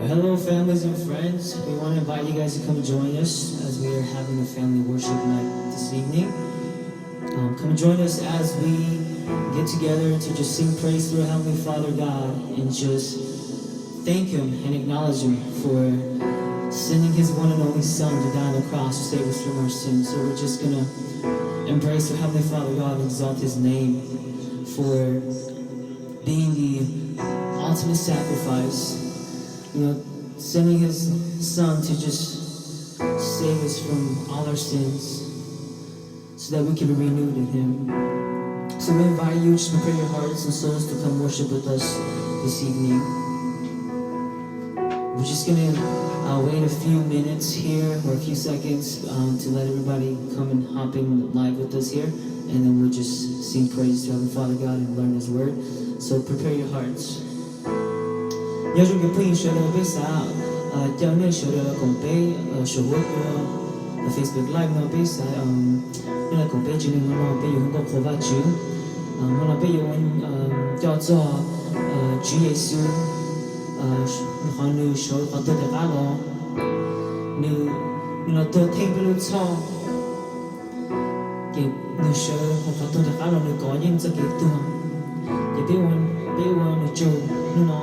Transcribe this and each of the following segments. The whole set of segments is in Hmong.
Hello, families and friends. We want to invite you guys to come join us as we are having a family worship night this evening. Um, come join us as we get together to just sing praise to our Heavenly Father God and just thank Him and acknowledge Him for sending His one and only Son to die on the cross to save us from our sins. So we're just going to embrace our Heavenly Father God and exalt His name for being the ultimate sacrifice, you know, sending His Son to just save us from all our sins so that we can be renewed in Him. So we invite you to prepare your hearts and souls to come worship with us this evening. We're just going to uh, wait a few minutes here or a few seconds um, to let everybody come and hop in live with us here. And then we'll just sing praise to Heavenly Father God and learn His Word. So prepare your hearts. Nyob zoo cov phooj ywg sawv daws, peb xav coj nej sawv daws los koom peb saum huab cua Facebook Live no, peb xav nej los koom peb tsev neeg no, peb yuav hu nkauj qhuas Vajtswv. Hmo no peb yuav coj txog Tswv Yexus, qhov nws sawv hauv qhov tuag tom qab los, nws los tuag theej peb lub txhoj, ces nws sawv hauv qhov tuag tom qab los nws kov yeej txoj kev tuag. Ces peb ua nws tsaug hnub no,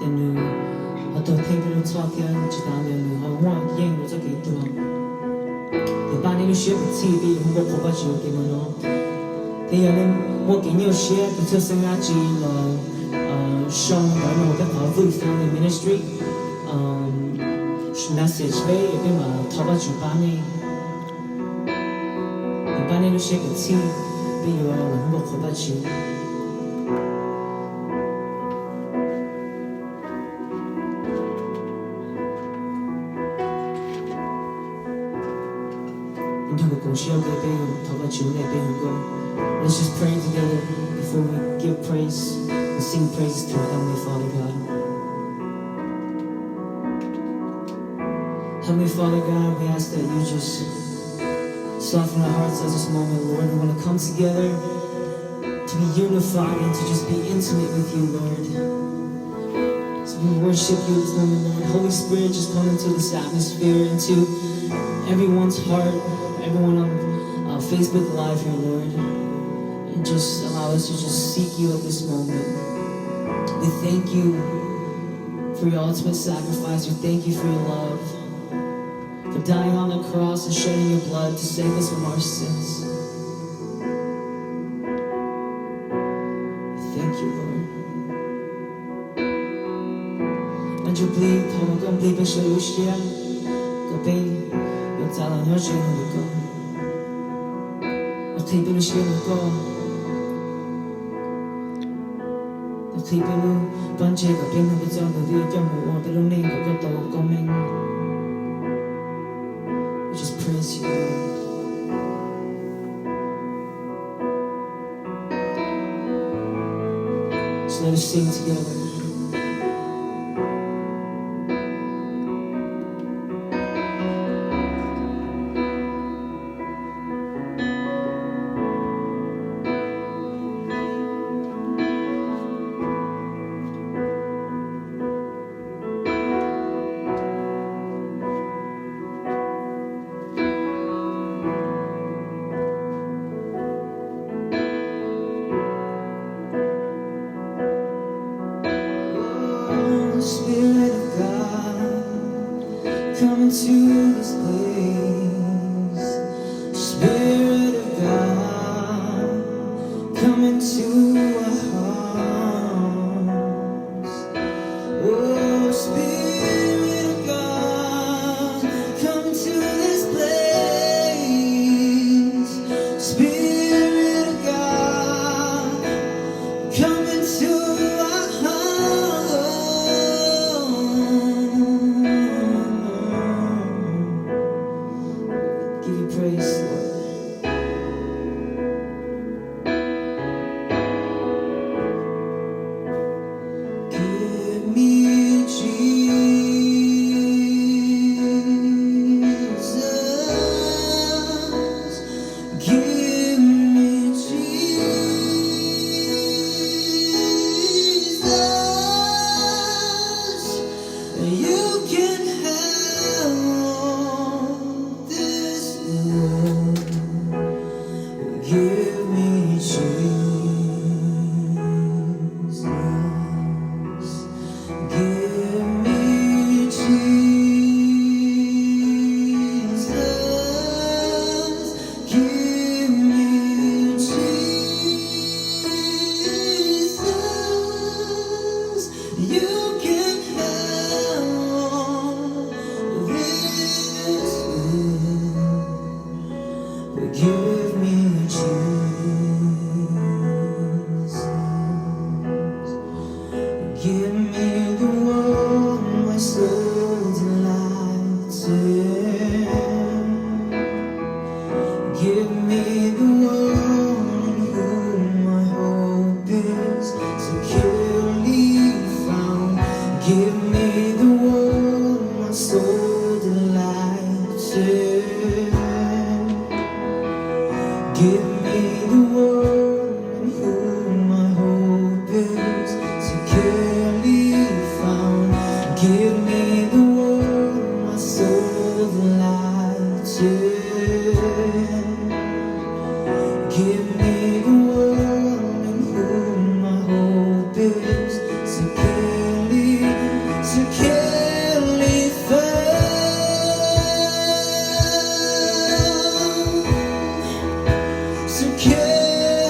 ces nws ho tuag theej peb lub txhoj thiab tsis tas ntawd nws ho muaj yeej rau txoj kev tuag. Ces npaj nej lub siab kwv txhij peb yuav hu nkauj qhuas Vajtswv ua ke hmo no. Thiab yog nej muaj kev nyuaj siab tus txhawj xeeb dab tsi los sau ntawv no rau peb qhov Vwj Family Ministry message peb, peb mam thov Vajtswv pab nej. Npaj nej lub siab kwv txhij, peb yuav los hu nkauj qhuas Vajtswv. Nrog kuv koom siab ua ke peb thov Vajtswv nej peb hu nkauj. Let's just pray together before we give praise and sing praises to our Heavenly Father God. Heavenly Father God, we ask that you just soften our hearts at this moment, Lord. We want to come together to be unified and to just be intimate with you, Lord. So we worship you this moment, Lord. Holy Spirit, just come into this atmosphere, into everyone's heart, everyone on uh, Facebook Live here, Lord. And just allow us to just seek you at this moment. We thank you for your ultimate sacrifice. We thank you for your love, for dying on the cross and shedding your blood to save us from our sins. Thank you, Lord. Vajtswv plig, thov koj plig peb sawv daws lub siab kom peb yuav txav los nyob ze ntawm koj, qhib peb lub siab ntawm koj, qhib peb lub pob ntseg kom peb mloog peb txoj lus, peb yuav coj mus ua peb lub neej kom koj tau koob meej. We just praise you, Lord. So let us sing together. Oh, Spirit of God, come into this place. Spirit of God, come into our hearts. Oh, Spirit of God, come to this place. Spirit of God, come into our home. Give you praise, Lord. Give me Jesus. Give me Jesus. Give me Jesus. Give me the one my soul delights in. Give me the one in whom my hope is securely found. Give me the one my soul delights in. Give me the one in whom my hope is securely found. Give me the one my soul delights in. Give me the one in whom my hope is securely, securely found. Securely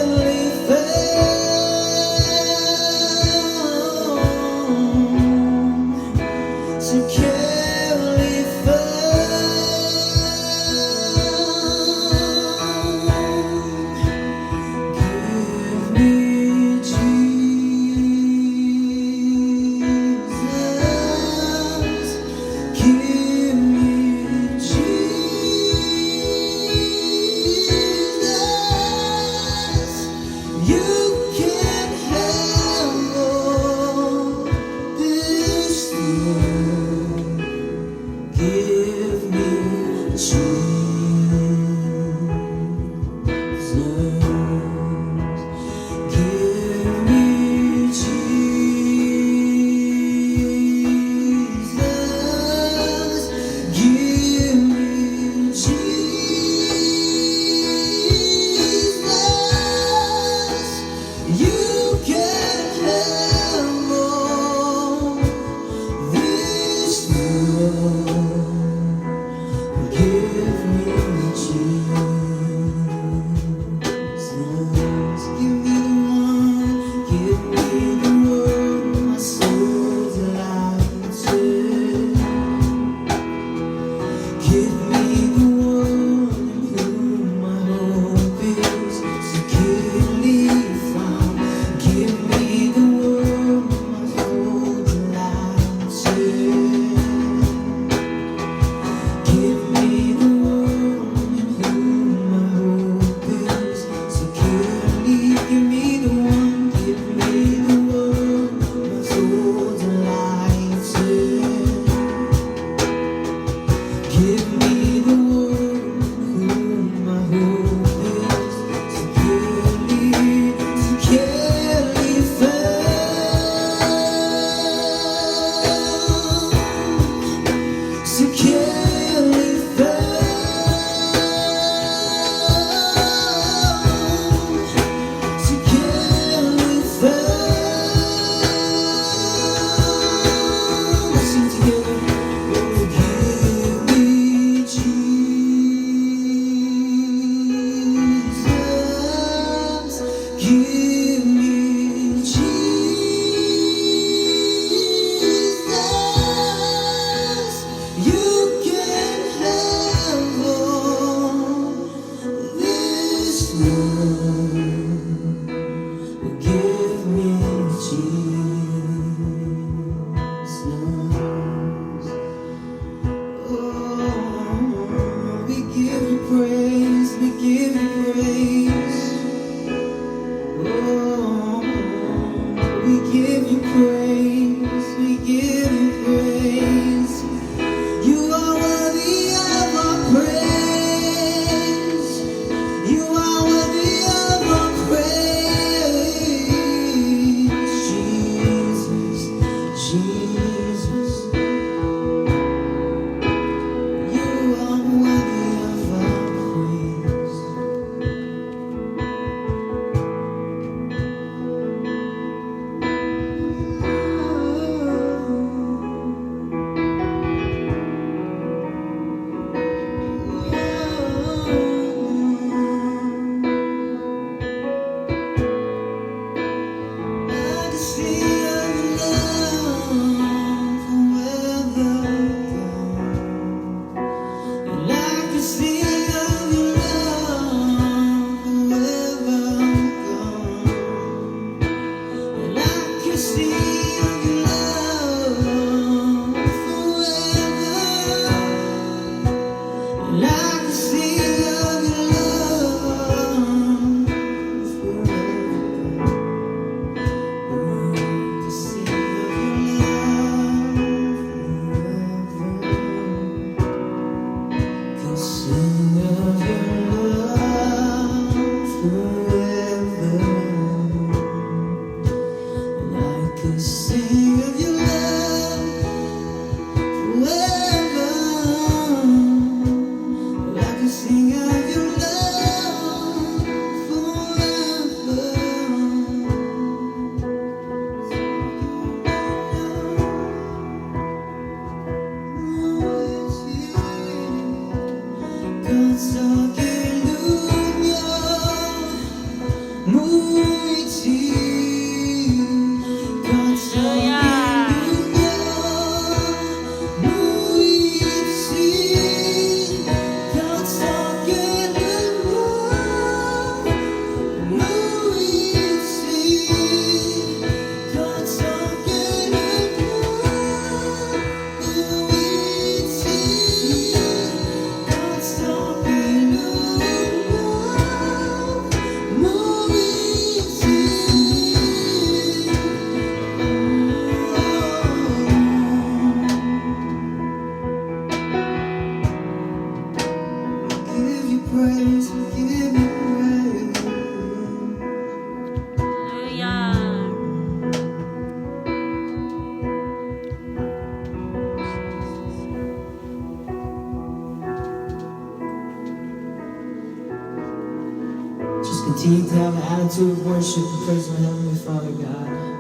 Just continue to have an attitude of worship and praise our Heavenly Father God.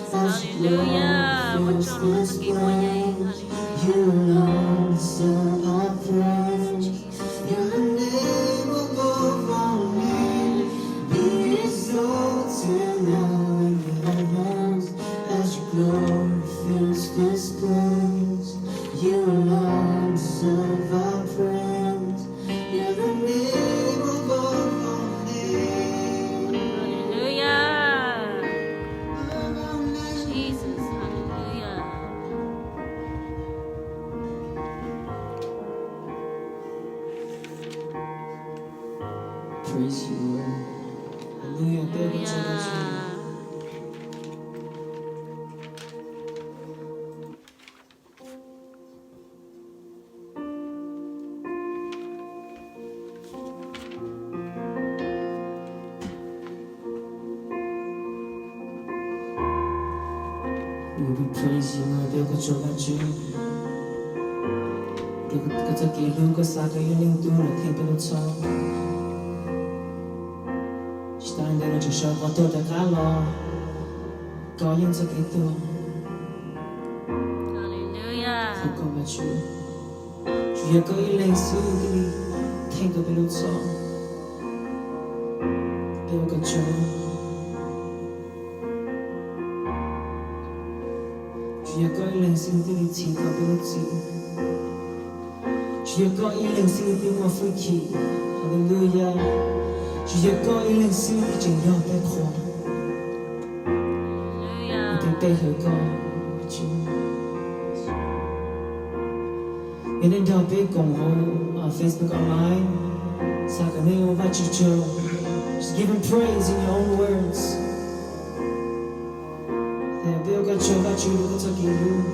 Hallelujah. Ua tsaug rau koj txoj kev muaj yeej. Hallelujah. You alone deserve our praise. You're the name above all names. Be exalted now in the heavens as your glory fills this place. You alone deserve our praise. You're the name above all names. Hallelujah. Jesus, hallelujah. Praise you, Lord. Hallelujah. Peb ua kom txog Vajtswv. We praise you, Lord. Peb ua kom txog Vajtswv. Koj txoj kev hlub, koj xa koj ib leeg tug los theej peb lub txhoj. Tsis tas li ntawd los tseem sawv qhov tuag rov qab los, koj yeej txoj kev tuag. Hallelujah. Thov koj Vajtswv, tsuas yog koj ib leeg xwb thiaj li theej tau peb lub txhoj. Peb ua kom txog. Tsuas yog koj ib leeg xwb thiaj li txhiv tau peb lub txim. Tsuas yog koj ib leeg xwb thiaj muaj hwj chim. Hallelujah. Tsuas yog koj ib leeg xwb thiaj tseem yog peb qhua. Peb pe hawm koj, Vajtswv. Yog nej nrog peb koom hauv, uh, Facebook online, xav kom nej ua Vajtswv tsaug. Just give him praise in your own words. Peb ua kom txog Vajtswv rau koj txoj kev hlub.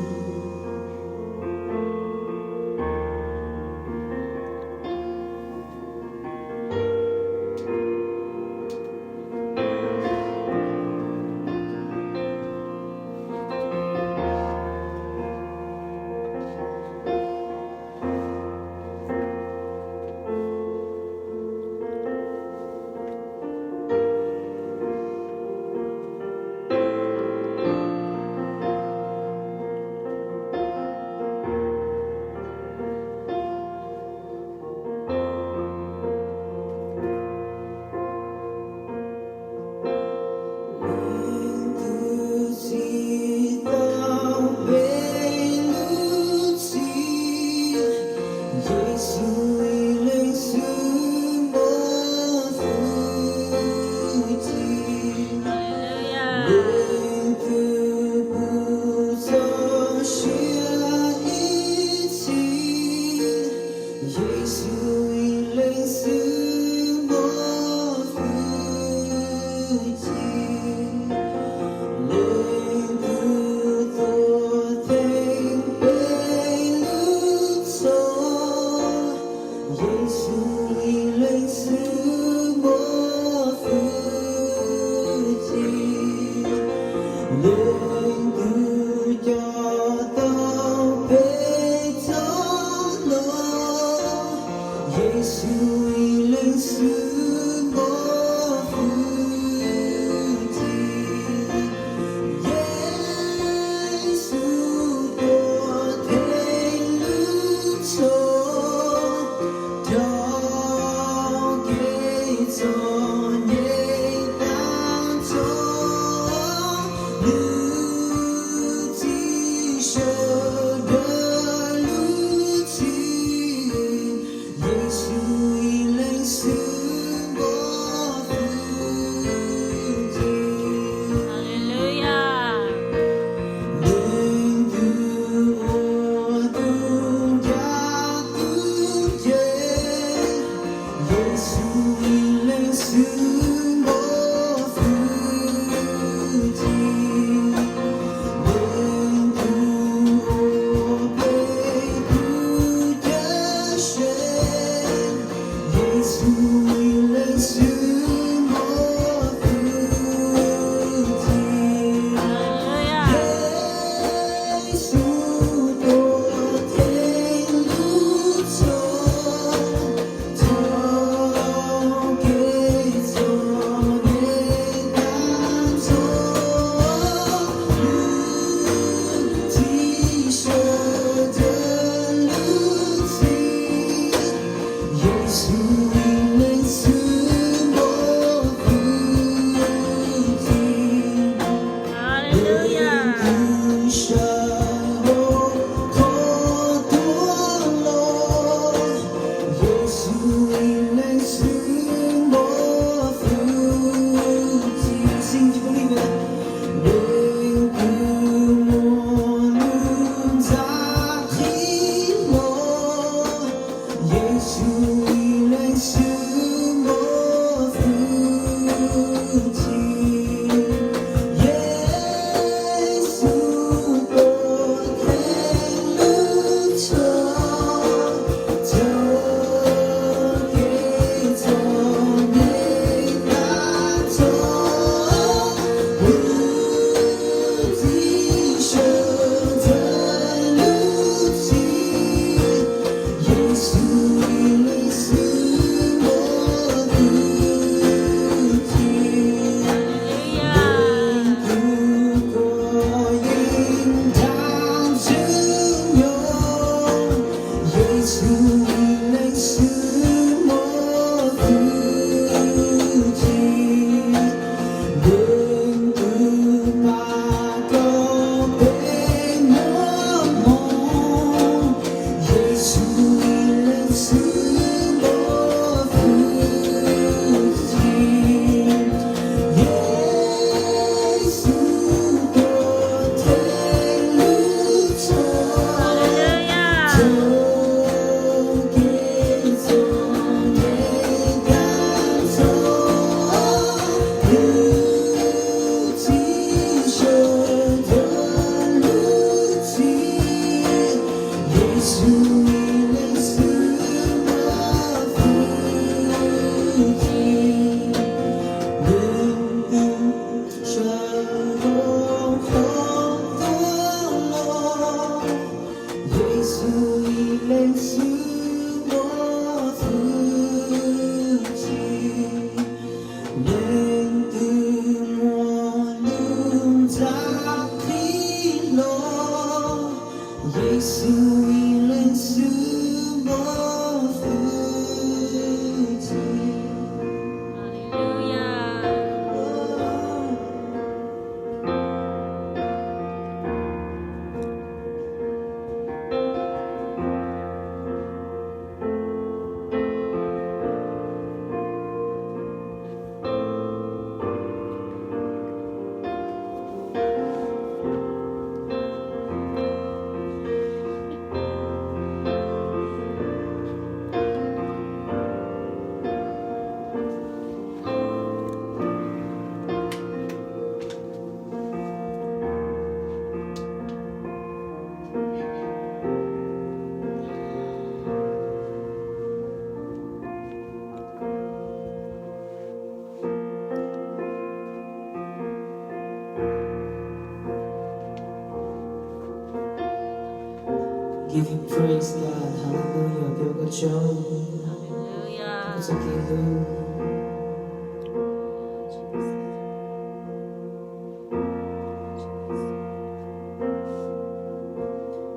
Give you praise, God. Hallelujah. Peb ua koj tsaug. Hallelujah. Koj txoj kev hlub.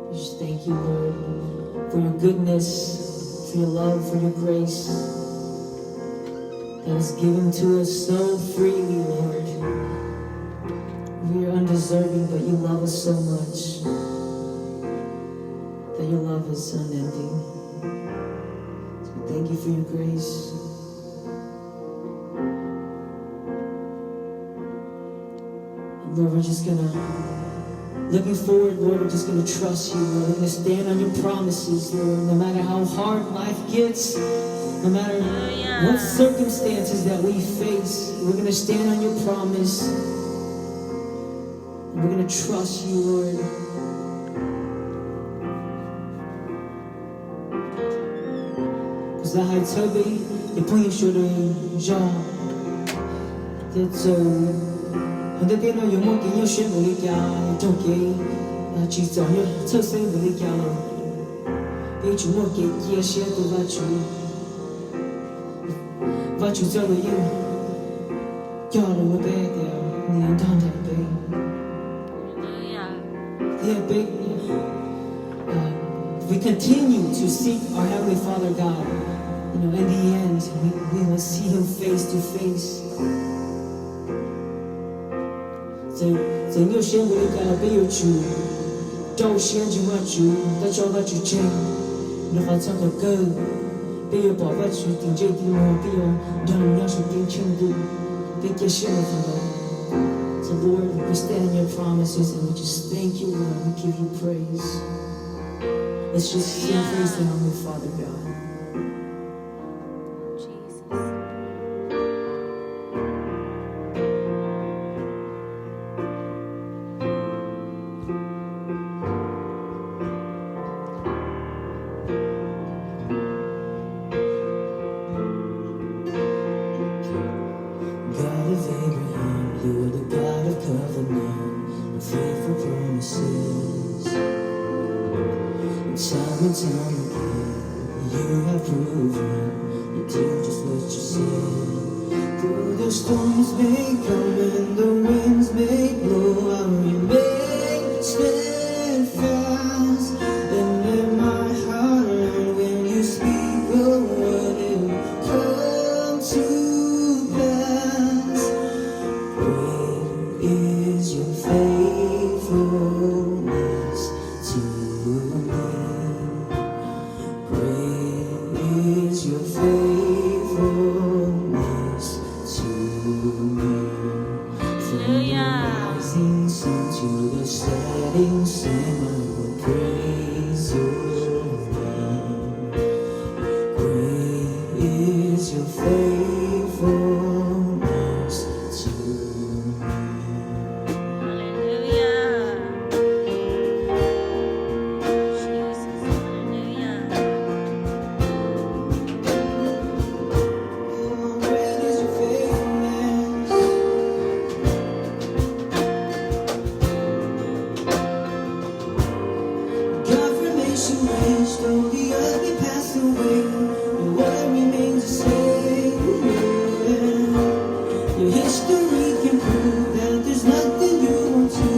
We just thank you, Lord, for your goodness, for your love, for your grace that is given to us so freely, Lord. We are undeserving, but you love us so much that your love is unending. So we thank you for your grace. Lord, we're just gonna, looking forward, Lord, we're just gonna trust you, Lord. We're gonna stand on your promises, Lord. No matter how hard life gets, no matter what circumstances that we face, we're gonna stand on your promise. And we're gonna trust you, Lord. Kuv xav hais txog peb cov phooj ywg sawv daws zog, ces txawm hauv ntiaj teb no yuav muaj kev nyuaj siab npaum li cas, yuav raug kev tsim txom txhawj xeeb npaum li cas los, peb yuav tsum muaj kev cia siab rau Vajtswv. Vajtswv txoj lus yeej cog lus rau peb tias nws yuav nrog nraim peb. Thiab peb, uh, we continue to seek our Heavenly Father God, you know, in the end, we, we will see Him face to face. Txawm, txawm nyuaj siab npaum li cas los peb yuav tsum rau siab ntseeg Vajtswv, txhob tso Vajtswv tseg, rau qhov txog thaum kawg peb yuav pom Vajtswv tim ntsej tim muag, peb yuav nrog nws nyob saum kev tsheej ntuj, peb cia siab mus txog ntawd. So Lord, we stand on your promises and we just thank you, Lord. We give you praise. Let's just sing praise to our Father God. God of Abraham, you are the God of covenant and faithful promises. And time and time again, you have proven you do just what you say. Though the storms may come and the winds may blow, I'll remain steadfast. And let my heart learn when you speak a word, it will come to pass. Great is your faithfulness to me. Great is your faithfulness to me. From the rising sun to the setting same, I will praise your name. Great is your faithfulness to me. Hallelujah. Jesus, hallelujah. Great is your faithfulness. God from age to age, though the earth may pass away, your word remains the same. Your history can prove that there's nothing you won't do.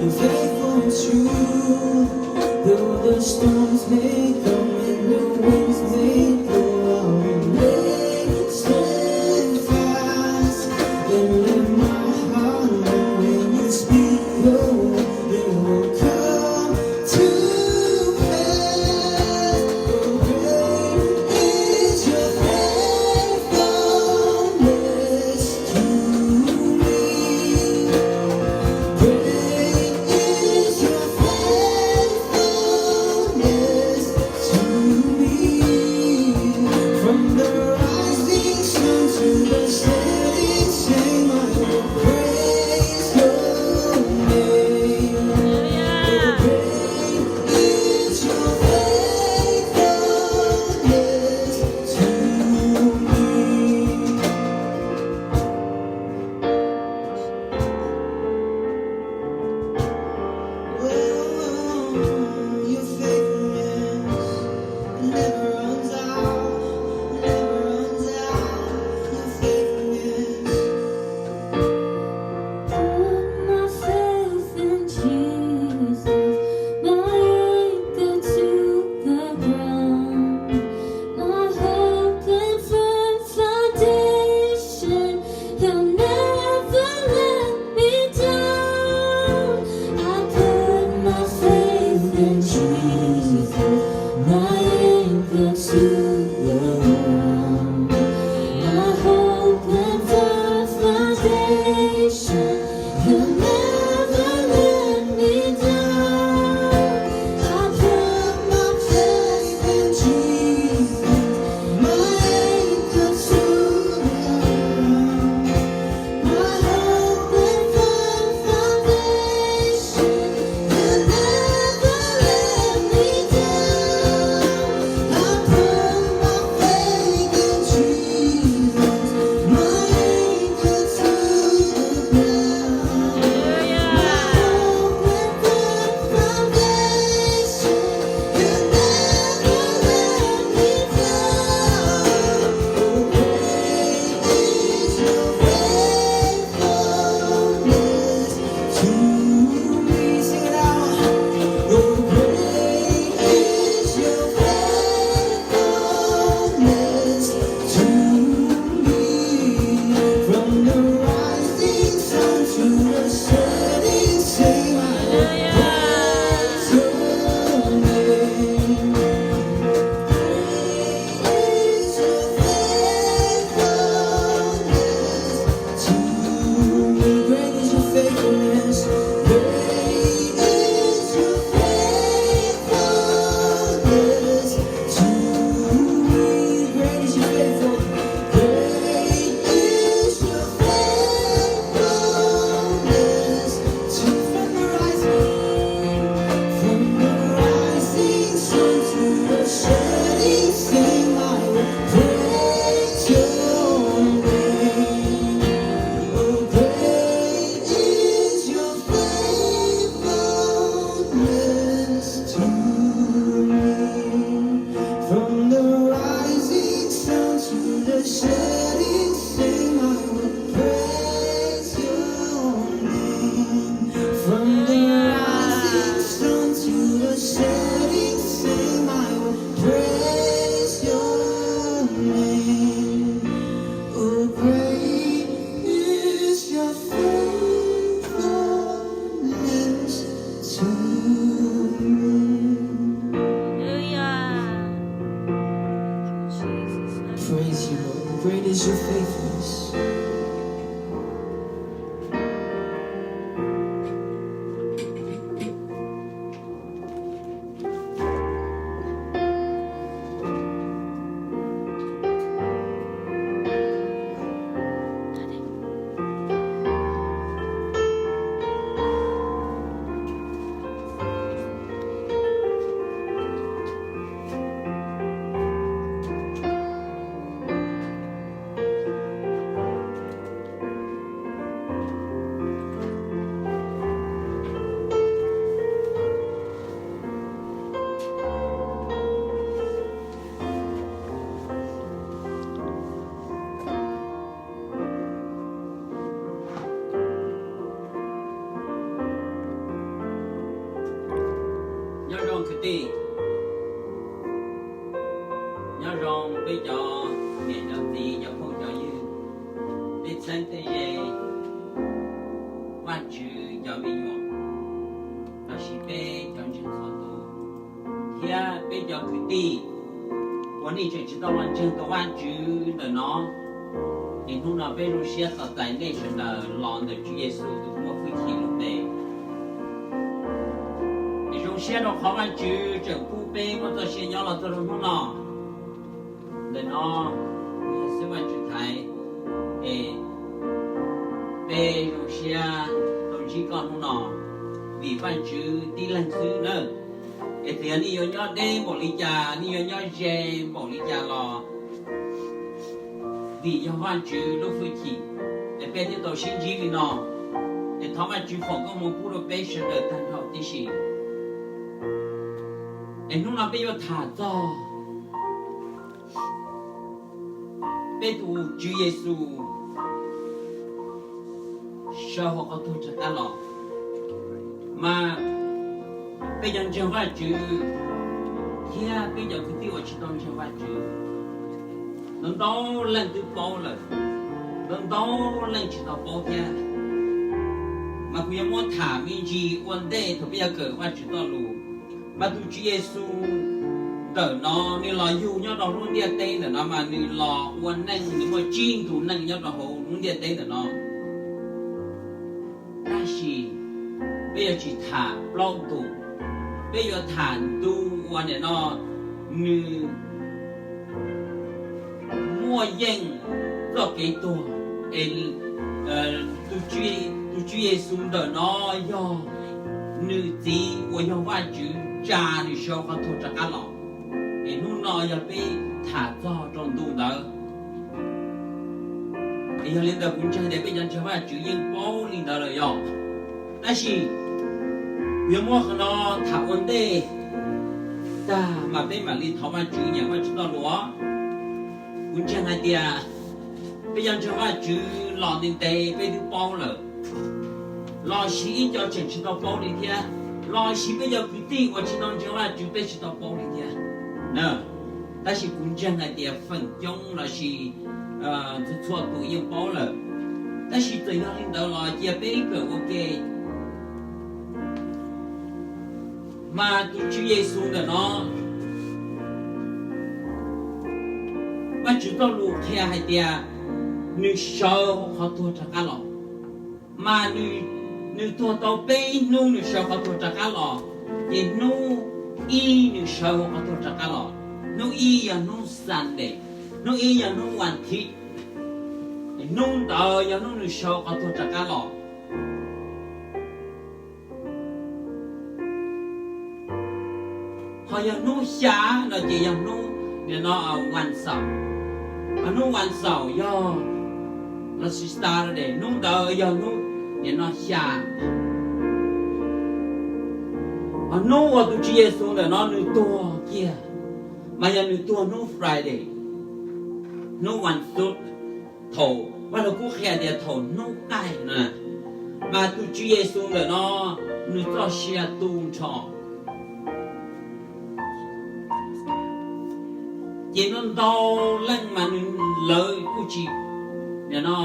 You're faithful and true. Though the storms may come and the winds may blow, I'll remain steadfast. And let my heart learn when you speak your word, it will come to pass. Oh, great is your faithfulness to me. Great is your faithfulness Kwv tij, nyob zoo peb cov niam cov txiv cov phooj cov ywg, tej txheeb tej ze, Vajtswv cov me nyuam, los sis peb cov ntseeg txhua tus, thiab peb cov kwv tij uas nej tseem tsis tau los ntseeg tau Vajtswv ntawm no, es hnub no peb zoo siab tos txais nej sawv daws los ntawm Tswv Yexus tus muaj hwj chim lub npe. Es zoo siab rau qhov Vajtswv tseem pub peb muaj txoj sia nyob los txog rau hnub no. Ntawm no yog xib Vajtswv thaiv, es peb zoo siab tau ntsib koj hnub no, vim Vajtswv tib leeg xwb nawb. Es txawm yog nej yuav nyob deb npaum li cas, nej yuav nyob ze npaum li cas los, vim yog Vajtswv lub hwj chim, es peb thiaj tau sib ntsib li no. Es thov Vajtswv foom koob hmoov pub rau peb sawv daws tag nrho tib si. Es hnub no peb yuav tham txog peb tus Tswv Yexus sawv hauv qhov tuag rov qab los. Mas peb cov ntseeg Vajtswv thiab peb cov kwv tij uas tsis tau ntseeg Vajtswv, ntau ntau leej twb paub lawm, ntau ntau leej tsis tau paub thiab. Mas kuv yuav muab tham me ntsis ua ntej thaum peb yuav kawm Vajtswv txoj lus. Mas tus Tswv Yexus ntawm no nws los yug nyob rau lub ntiaj teb ntawm no, mas nws los ua neej, nws muaj tsib ntu neej nyob rau hauv lub ntiaj teb ntawm no. Tab sis peb yuav tsis tham plaub ntu, peb yuav tham ntu uas nim no nws muaj yeej txoj kev tuag, es tus Tswv Yexus ntawm no yog nws Txiv uas yog Vajtswv tsa nws sawv qhov tuag rov qab los. Es hnub no yog peb tham txog rau ntu ntawd. Es yog li ntawd kuv ntseeg tias peb cov ntseeg Vajtswv yeej paub li ntawd lawm yog. Tab sis yuav muab qhov no tham ua ntej tag mas peb mam li thov Vajtswv nyeem Vajtswv txoj lus. Kuv ntseeg hais tias peb cov ntseeg Vajtswv los ntev ntev peb twb paub lawm, los sis ib co tseem tsis tau paub li thiab, los sis peb cov kwv tij uas tsis tau ntseeg Vajtswv peb tsis tau paub li thiab. Tab sis kuv ntseeg hais tias feem coob los sis txhua txhua tus yeej paub lawm. Tab sis txawm yog li ntawd los cia peb kawm ua ke. Mas tus Tswv Yexus ntawm no, Vajtswv txoj lus qhia hais tias nws sawv hauv qhov tuag rov qab los. Mas nws tuag tau peb hnub nws sawv qhov tuag rov qab los, ces hnub ib nws sawv hauv qhov tuag rov qab los. Hnub ib yog hnub Sunday, hnub ib yog hnub vas thiv, hnub ntawd yog hnub nws sawv qhov tuag rov qab los. Ho yog hnub xya no ces yog hnub nim no vas xaum, ho hnub vas xaum yog los sis Saturday, hnub ntawd yog hnub nim no xya. Ho hnub uas tus Tswv Yexus ntawm no nws tuag kiag, mas yog nws tuag hnub Friday, hnub vas xuv, thaum Vaj Lug Kub qhia tias thaum hnub qaij no, mas tus Tswv Yexus ntawm no nws txoj sia tu nrho. Ces ntau ntau leej mas nws, lawv kuj tsis, nim no,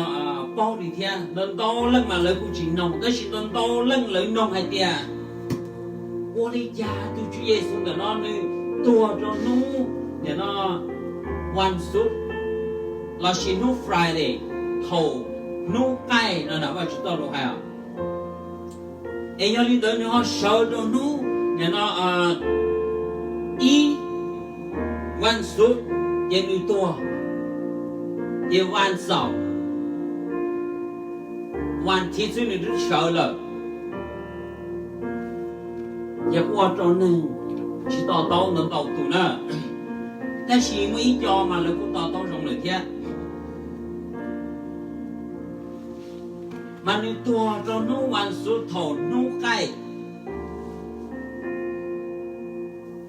paub li thiab, ntau ntau leej mas lawv kuj tsis noog, tab sis ntau ntau leej lawv noog hais tias ua li cas tus Tswv Yexus ntawm no nws tuag rau hnub nim no vas xuv los sis hnub Friday, thaum hnub qaij no na, Vajtswv txoj lus hais. Es yog li ntawd nws ho sawv rau hnub nim no ib vas xuv, ces nws tuag, ces vas xaum, vas thiv xwb nws twb sawv lawm. Ces ua rau neeg tsis to taub ntau ntau tus na, tab sis muaj ib co mas lawv kuj to taub zoo lawm thiab. Mas nws tuag rau hnub vas xuv thaum hnub qaij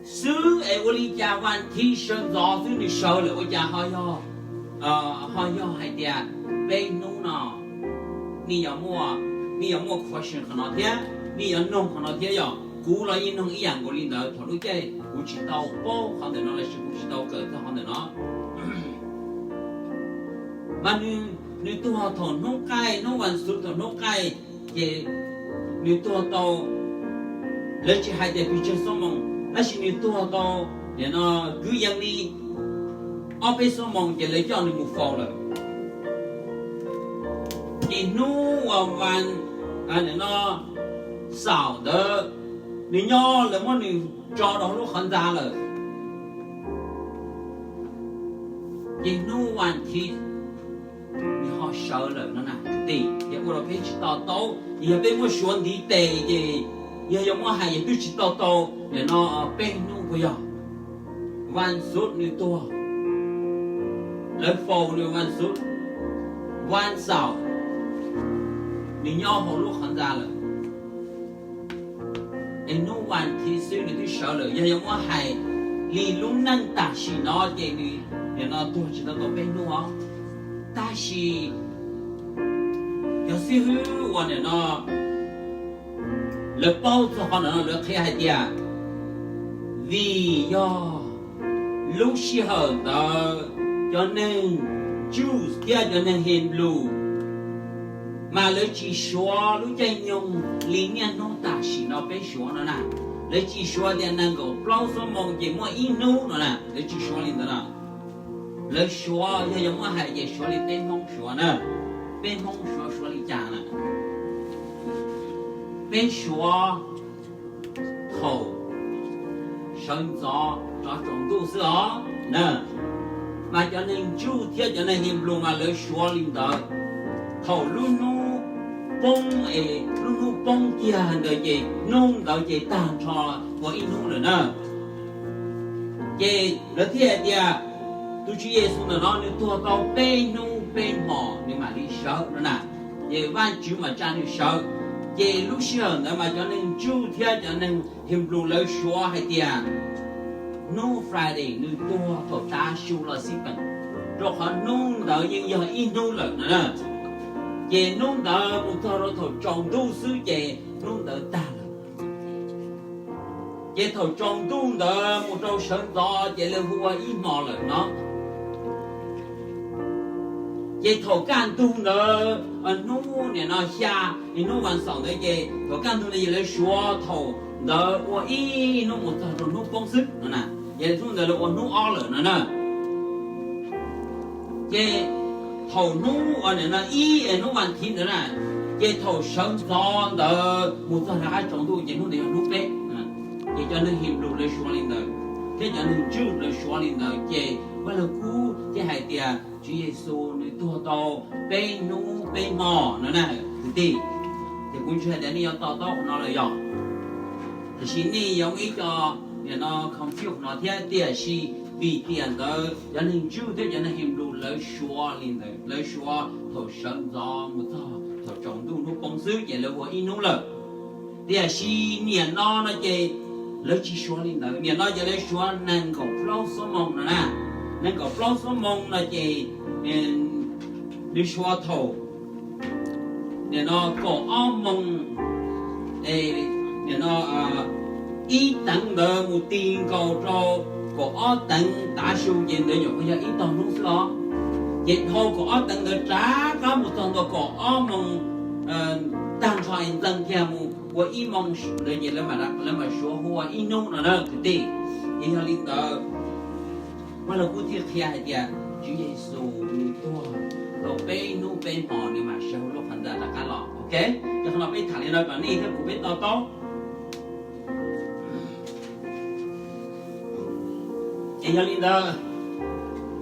xwb, es ua li cas vas thiv sawv ntxov xwb nws sawv lawm, ua cas ho yog, ho yog hais tias peb hnub no nej yuav muaj, nej yuav muaj question qhov no thiab, nej yuav noog qhov no thiab yog. Kuv los yeej nug ib yam nkaus li ntawd thaum lub caij kuv tsis tau paub qhov ntawm no lossis kuv tsis tau kawm txog qhov ntawm no. Mas nws tuag thaum hnub qaij, hnub vas xuv thaum hnub qaij, ces nws tuag tau, lawv tsis hais tias pes tsawg xuab moos, tab sis nws tuag tau, nim no kwv yees li ob peb xuab moos ces lawv coj nws mus faus lawm. Ces hnub uas vas, nim no xaum ntawd, nws nyob lawv muab nws tso rau hauv lub qhov ntxa lawm. Ces hnub vas thiv nws ho sawv lawm no na. Ces ua rau peb tsis to taub, yog peb muab suav ntiv tes ces yog yuav muab hais yog twb tsis to tau nim no peb hnub puas yog. Vas xuv nws tuag, lawv faus nws vas xuv, vas xaum nws nyob hauv lub qhov ntxa lawm. Es hnub vas thiv xwb nws twb sawv lawm, yog yuav muab hais li lub neej tam sim no ces nws nim no tuag tsis tau tau peb hnub os. Tab sis cov xib hwb uas nim no lawv paub txog qhov no lawv qhia hais tias, vim yog lub sij hawm ntawd cov neeg Jews thiab cov neeg Henplus mas lawv tsis suav lub caij nyoog li niaj hnub tam sim no peb suav no na. Lawv tsis suav tias nees nkaum plaub xuab moos ces muaj ib hnub no na, lawv tsis suav li ntawd na. Lawv suav, yog yuav muab hais ces suav li peb Hmoob suav na. Peb Hmoob suav suav li cas na? Peb suav thaum sawv ntxov rov tsaus ntuj xwb os na. Mas cov neeg Jews thiab cov neeg Henplus mas lawv suav li ntawd. Thaum lub hnub poob es lub hnub poob kiag ntawd ces hnub ntawd ces tag nrho ua ib hnub lawm na. Ces lawv thiaj hais tias tus Tswv Yexus ntawm no nws tuag tau peb hnub peb hmos nws mam li sawv no na. Ces Vajtswv mam tsa nws sawv. Ces lub sij hawm ntawd mas cov neeg Jews thiab cov neeg Henplus lawv suav hais tias hnub Friday nws tuag thaum tav su los xij peem, rau qhov hnub ntawd yeej yog ib hnub lawm no na. Ces hnub ntawd mus txog rau thaum tsaus ntuj xwb ces hnub ntawd tag lawm. Ces thaum tsaus ntuj ntawd mus rau sawv ntxov ces lawv hu ua ib hmos lawm no. Ces thaum kaj ntug ntawd, hnub nim no xya, hnub vas xaum ntawd ces thaum kaj ntug ntawd ces lawv suav thaum ntawd ua ib hnub mus txog rau hnub poob xwb no na. Ces hnub ntawd lawv ua hnub ob lawm no na. Ces thaum hnub ua nim no ib es hnub vas thiv ntawd na, ces thaum sawv ntxov ntawd mus txog rov qab tsaus ntuj ces hnub ntawd yog hnub peb. Ces cov neeg Henplus lawv suav li ntawd, thiab cov neeg Jews lawv suav li ntawd, ces Vaj Lug Kub thiaj hais tias Tswv Yexus nws tuag tau peb hnub peb hmo no na kwv tij. Ces kuv ntseeg hais tias nej yuav to taub qhov no lawm yog. Tiam sis nej yuav muaj ib co nim no confuse no thiab, tiam sis vim tiam ntawd cov neeg Jews thiab cov neeg Henplus lawv suav li ntawd, lawv suav thaum sawv ntxov mus txog thaum tsaus ntuj hnub poob xwb ces lawv ua ib hnub lawm. Tiam sis niam no no ces lawv tsis suav li ntawd, niam no ces lawv suav nees nkaum plaub xuab moos no na. Nees nkaum plaub xuab moos no ces nws suav thaum nim no kaum ob moos, nim no ib teev ntawd mus ti nkaus rau kaum ob teev tav su ces ntawd nyuam qhuav yog ib tog hnub xwb os. Ces dhau kaum ob teev ntawd rov qab mus txog ntua kaum ob moos tag nrho es ntxees kiag mus ua ib moos ntawd ces lawv mam suav hu ua ib hnub no na kwv tij. Ces yog li ntawd, Vaj Lug Kub thiaj qhia hais tias Tswv Yexus nws tuag tau peb hnub peb hmo nws mam sawv hauv lub qhov ntxa rov qab los. Ok, ces qhov no peb tham li no kom nej thiab kuv peb to taub. Ces yog li ntawd,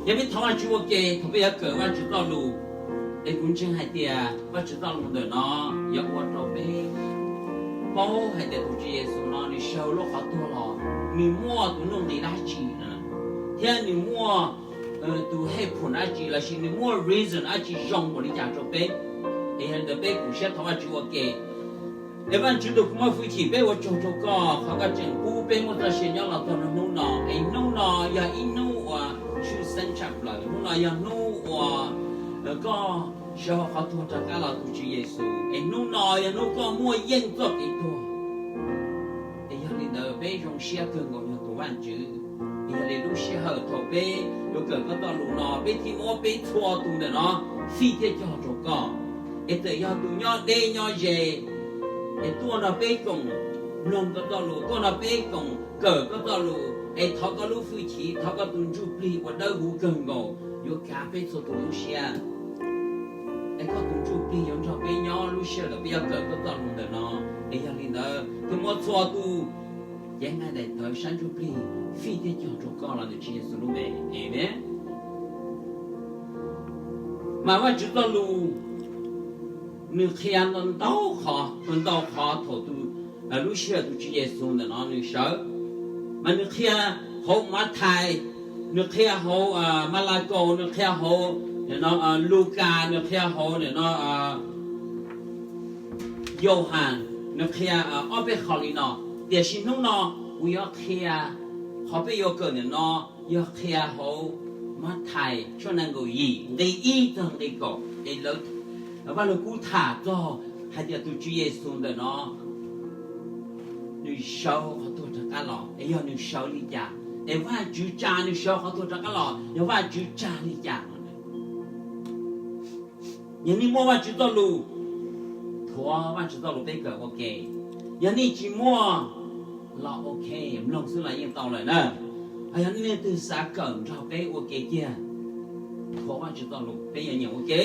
yog peb thov Vajtswv ua ke thaum peb yuav kawm Vajtswv txoj lus, es kuv ntseeg hais tias Vajtswv txoj lus ntawm no yuav ua rau peb paub hais tias tus Tswv Yexus no nws sawv lub qhov tuag los nws muaj tus nuj nqis dab tsi, thiab nws muaj tus hej phum dab tsi lossis nws muaj reason dab tsi zoo npaum li cas rau peb. Es yog li ntawd peb kuv siab thov Vajtswv ua ke. Es Vajtswv tus kws muaj hwj chim, peb ua tsaug rau koj qhov koj tseem pub peb muaj txoj sia nyob los txog rau hnub no. Es hnub no yog ib hnub uas tshwj xeeb tshaj plaws, hnub no yog hnub uas koj sawv hauv qhov tuag rov qab los, tus Tswv Yexus. Es hnub no yog hnub koj muaj yeej txoj kev tuag. Es ntawd peb zoo siab kawg nkaus yog tus Vajtswv. Yog li lub sij hawm thaum peb yuav kawm koj txoj lus no, peb thiaj muab peb txhua tus ntawm no fij thiab cog rau koj, es txawm yog tus nyob deb nyob ze, es tuaj nrog peb koom mloog koj txoj lus, tuaj nrog peb koom kawm koj txoj lus, es thov koj lub hwj chim, thov koj tus Ntsuj Plig uas dawb huv kawg nkaus yuav kav peb txhua tus lub siab. Es koj tus Ntsuj Plig yuav nrog peb nyob lub sij hawm peb yuav kawm koj txoj lus ntawm no. Es yog li ntawd thiaj muab txhua tus cev nqaij daim tawv sab ntsuj plig fij thiab cog rau koj los ntawm Tswv Yexus lub npe, amees. Mas Vajtswv txoj lus nws qhia ntau qhov, ntau qhov thaum tus, lub sij hawm tus Tswv Yexus ntawm no nws sawv. Mas nws qhia hauv Mathais, nws qhia hauv Malakaus, nws qhia hauv Lukas, nws qhia hauv Yauhas, nws qhia ob peb qho li no. Tiam sis hnub no kuv yuav qhia, qhov peb yuav kawm ntawm no yog qhia hauv Mathais tshooj nees nkaum yim nqe ib txog nqe kaum. Vaj Lug Kub tham txog hais tias tus Tswv Yexus ntawm no nws sawv qhov tuag rov qab los, es yog nws sawv li cas, es Vajtswv tsa nws sawv qhov tuag rov qab los, yog Vajtswv tsa li cas. Yog nej muaj Vajtswv txoj lus, thuav Vajtswv txoj lus peb kawm ua ke. Yog nej tsis muaj los ok, mloog xwb los yeej tau lawm na. Ho yog nej leej twg xav kawm nrog peb ua ke kiag, thuav Vajtswv txoj lus peb yuav nyeem ua ke.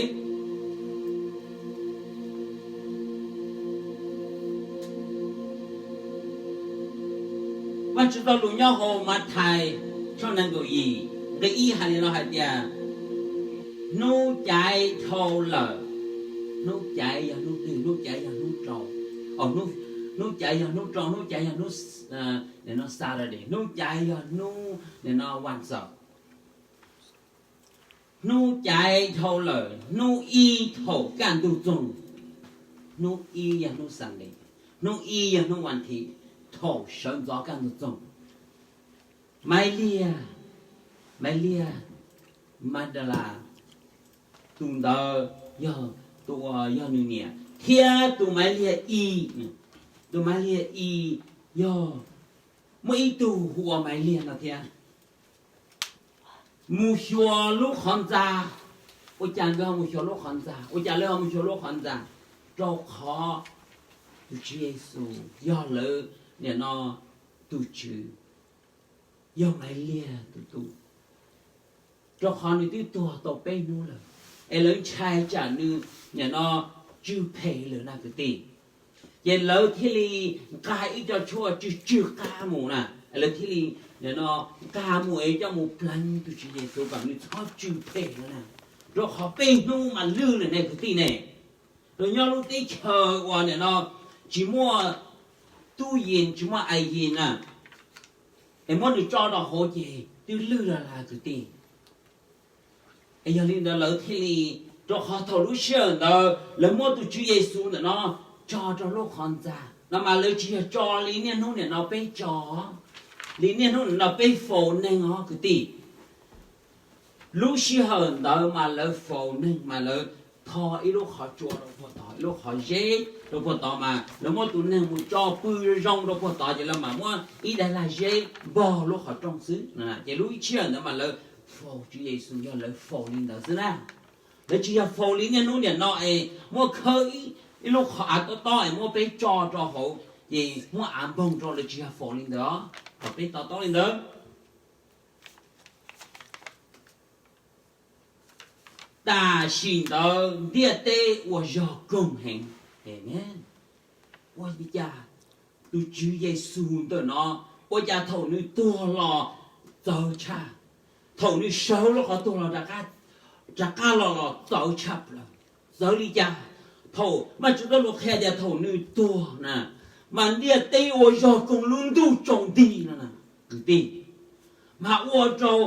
Vajtswv txoj lus nyob hauv Mathais tshooj nees nkaum yim nqe ib hais li no hais tias, hnub caiv dhau lawm. Hnub caiv yog hnub twg? Hnub caiv yog hnub rau. Hnub caiv yog hnub rau, hnub caiv yog hnub Saturday, hnub caiv yog hnub nim no Vaj Xaum. Hnub caiv dhau lawm, hnub ib thaum kaj ntug txoog, hnub ib yog hnub Sunday, hnub ib yog hnub Vaj Thiv, thaum sawv ntxov kaj ntug txoog, Maiv Liag, Maiv Liag Magdala, tus ntawd yog tus uas yog nws niam, thiab tus Maiv Liag i, tus Maiv Liag i yog muaj ib tug hu ua Maiv Liag no thiab, mus xyuas lub qhov ntxa. Ua cas nkawd ho mus xyuas lub qhov ntxa? Ua cas lawv ho mus xyuas lub qhov ntxa? Rau qhov tus Tswv Yexus yog lawv nim no tus Tswv, yog Maiv Liag tus tub, rau qhov nws twb tuag tau peb hnub lawm, es lawv ntshai tsam nws nim no tsw phem lawm na kwv tij. Ces lawv thiaj li nqa ib co tshuaj tsw tsw qab mus na, lawv thiaj li nim no nqa mus es coj mus pleev tus Tswv Yexus kom nws txhob tsw phem no na, rau qhov peb hnub mas lwj lawm ne kwv tij ne. Nws nyob lub teb chaws uas nim no tsis muaj tub yees tsis muaj ai yees na, es muab nws tso rau hauv ces twb lwj lawm lauj kwv tij. Es yog li ntawd lawv thiaj li, rau qhov thaum lub sij hawm ntawd lawv muab tus Tswv Yexus ntawm no tso rau lub qhov ntxa no mas lawv tsis yog tso li niaj hnub nim no peb tso, li niaj hnub nim no peb faus neeg os kwv tij. Lub sij hawm ntawd mas lawv faus neeg mas lawv tho ib lub qhov tsua rau puag tod, ib lub qhov zeb rau puag tod mas lawv muab tus neeg mus tso pw zoo rau puag tod ces lawv mam muab ib daim lag zeb npog lub qhov rooj xwb. Ces lub sij hawm ntawd mas lawv faus Tswv Yexus yog lawv faus li ntawd xwb na. Lawv tsis yog faus li niaj hnub nim no es muab khawb ib lub qhov av tob tob es muab peb tso rau hauv ces muab av npoog rau, lawv tsis yog faus li ntawd, kom peb to taub li ntawd. Tam sim ntawd ntiaj teb ua zog koog heev. Ua li cas tus Tswv Yexus ntawm no, ua cas thaum nws tuag los txawv tshaj, thaum nws sawv lub qhov tuag los rov qab los los txawv tshaj plaws? Txawv li cas? Thaum Vajtswv txoj lus qhia tias thaum nws tuag na, mas ntiaj teb ua zog koog lub ntuj tsaus nti no kwv tij. Mas ua rau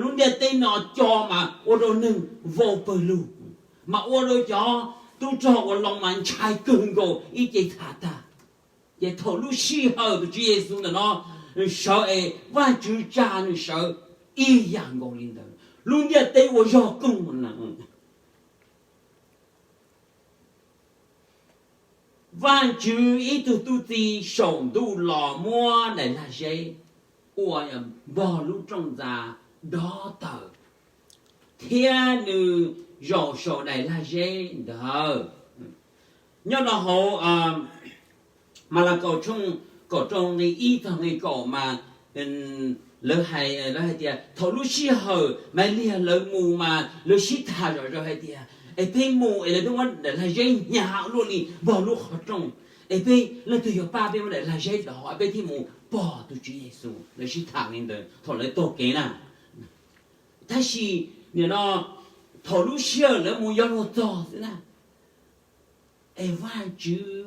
lub ntiaj teb no co mas ua rau neeg vau pawg lug, mas ua rau cov tub rog ua loo mas ntshai kawg nkaus ib ce tham tag. Ces thaum lub sij hawm tus Tswv Yexus ntawm no sawv es Vajtswv tsa nws sawv ib yam nkaus li ntawd, lub ntiaj teb ua zog koog lawm. Vaajtswv ib tug tub txib saum ntuj los muab daim lag zeb ua npog lub rooj ntxa dov tawm, thiab nws zaum saum daim lag zeb ntawd. Nyob rau hauv Malakaus tshooj kaum rau nqe ib txog nqe kaum mas lawv hais, lawv hais tias thaum lub sij hawm Maivliag lawv mus mas lawv sib tham zom zaws hais tias, es peb mus es lawv twb muab daim lag zeb hnyav luaj li npog lub qhov rooj, es peb leej twg yuav pab peb muab daim lag zeb dov peb thiaj mus pom tus Tswv Yexus. Lawv sib tham li ntawd thaum lawv taug kev na. Tab sis nim no thaum lub sij hawm lawv mus yog luag txog xwb na, es Vaajtswv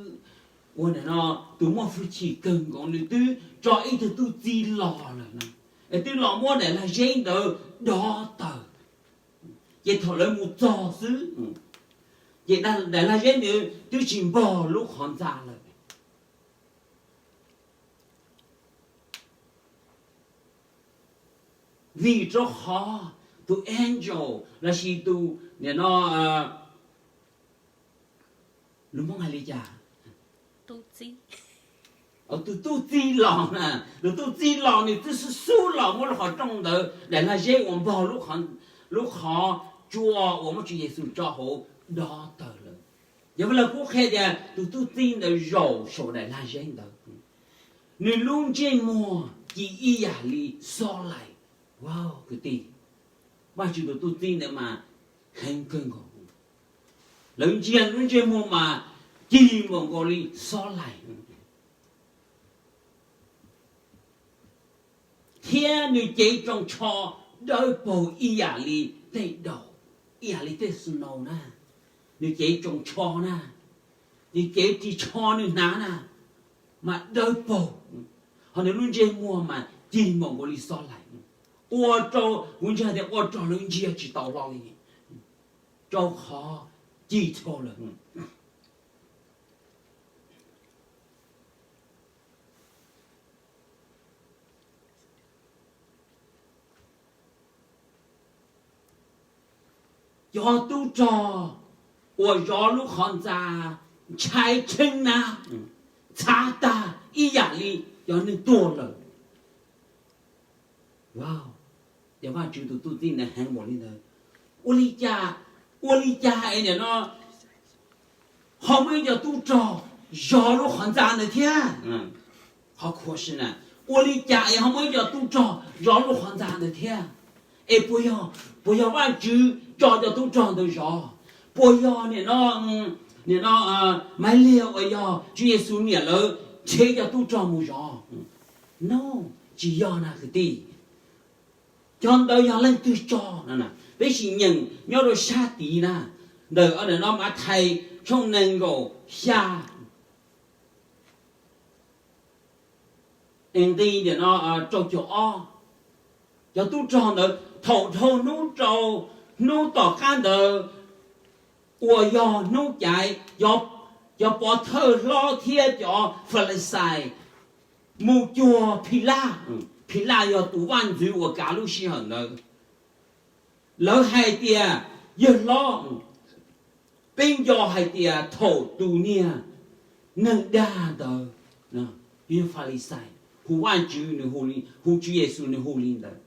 uas nim no tus muaj hwj chim kawg nkaus nws twb tso ib tug tub txib los lawm na, es twb los muab daim lag zeb ntawd dov tawm. Ces thaum lawv mus txog xwb, ces daim lag zeb ntawd twb tsis npog lub qhov ntxa lawm. Vim rau qhov tus angel lossis tus, nim no, lus Hmoob hais li cas, tus tub txib los na, tus tub txib los nws twb xub xub los muab lub qhov rooj ntawd, daim lag zeb uas npog lub qhov tsua uas muab Tswv Yexus tso hauv dov tawm lawm. Yog vaj lawv kuj qhia tias tus tub txib ntawd zaum saum daim lag zeb ntawd, nws lub ntsej muag ci ib yam li xob laim. Wow, kwv tij, Vajtswv tus tub txib ntawd mas heev kawg nkaus. Lawv ntsia lub ntsej muag mas ci npaum nkaus li xob laim, thiab nws cev tsoos tsho dawb paug ib yam li tej daus, ib yam li tej snow na. Nws cev tsoos tsho na, nws cev ris tsho nws hnav na, mas dawb paug, ho nws lub ntsej muag mas ci npaum nkaus li xob laim, ua rau kuv ntseeg tias ua rau lawv ntsia tsis tau hlo li, rau qhov ci dhau lawm. Cov tub rog uas zov lub qhov ntxa ntshai tsheej na, txhav tag ib yam li cov neeg tuag lawm. Ces Vajtswv tus tub txib ntawd heev npaum li ntawd. Ua li cas, ua li cas es nim no ho muaj ib co tub rog zov lub qhov ntxa ntawd thiab? Qhov khuv xim na, ua li cas es ho muaj ib co tub rog zov lub qhov ntxa ntawd thiab? Es puas yog, puas yog Vajtswv tso cov tub rog ntawd zov? Puas yog nim no, nim no Maiv Liag uas yog Tswv Yexus niam lawv nrhiav cov tub rog mus zov? No, tsis yog na kwv tij. Cov ntawd yog leej twg tso? Peb sim nyeem nyob rau sab tid na, ntawm no Mathais tshooj nees nkaum xya, nqi nim no rau caum ob. Cov tub rog ntawd thaum dhau hnub rau hnub tom qab ntawd uas yog hnub caiv, cov pov thawj hlob thiab cov Falixais mus cuag Philaj. Philaj yog tus vaj ntxwv uas kav lub sij hawm ntawd. Lawv hais tias, yawg hlob, peb nco hais tias thaum tus niag neeg dag ntawd, Falixais, hu Vajtswv nws hu li, hu Tswv Yexus nws hu li ntawd,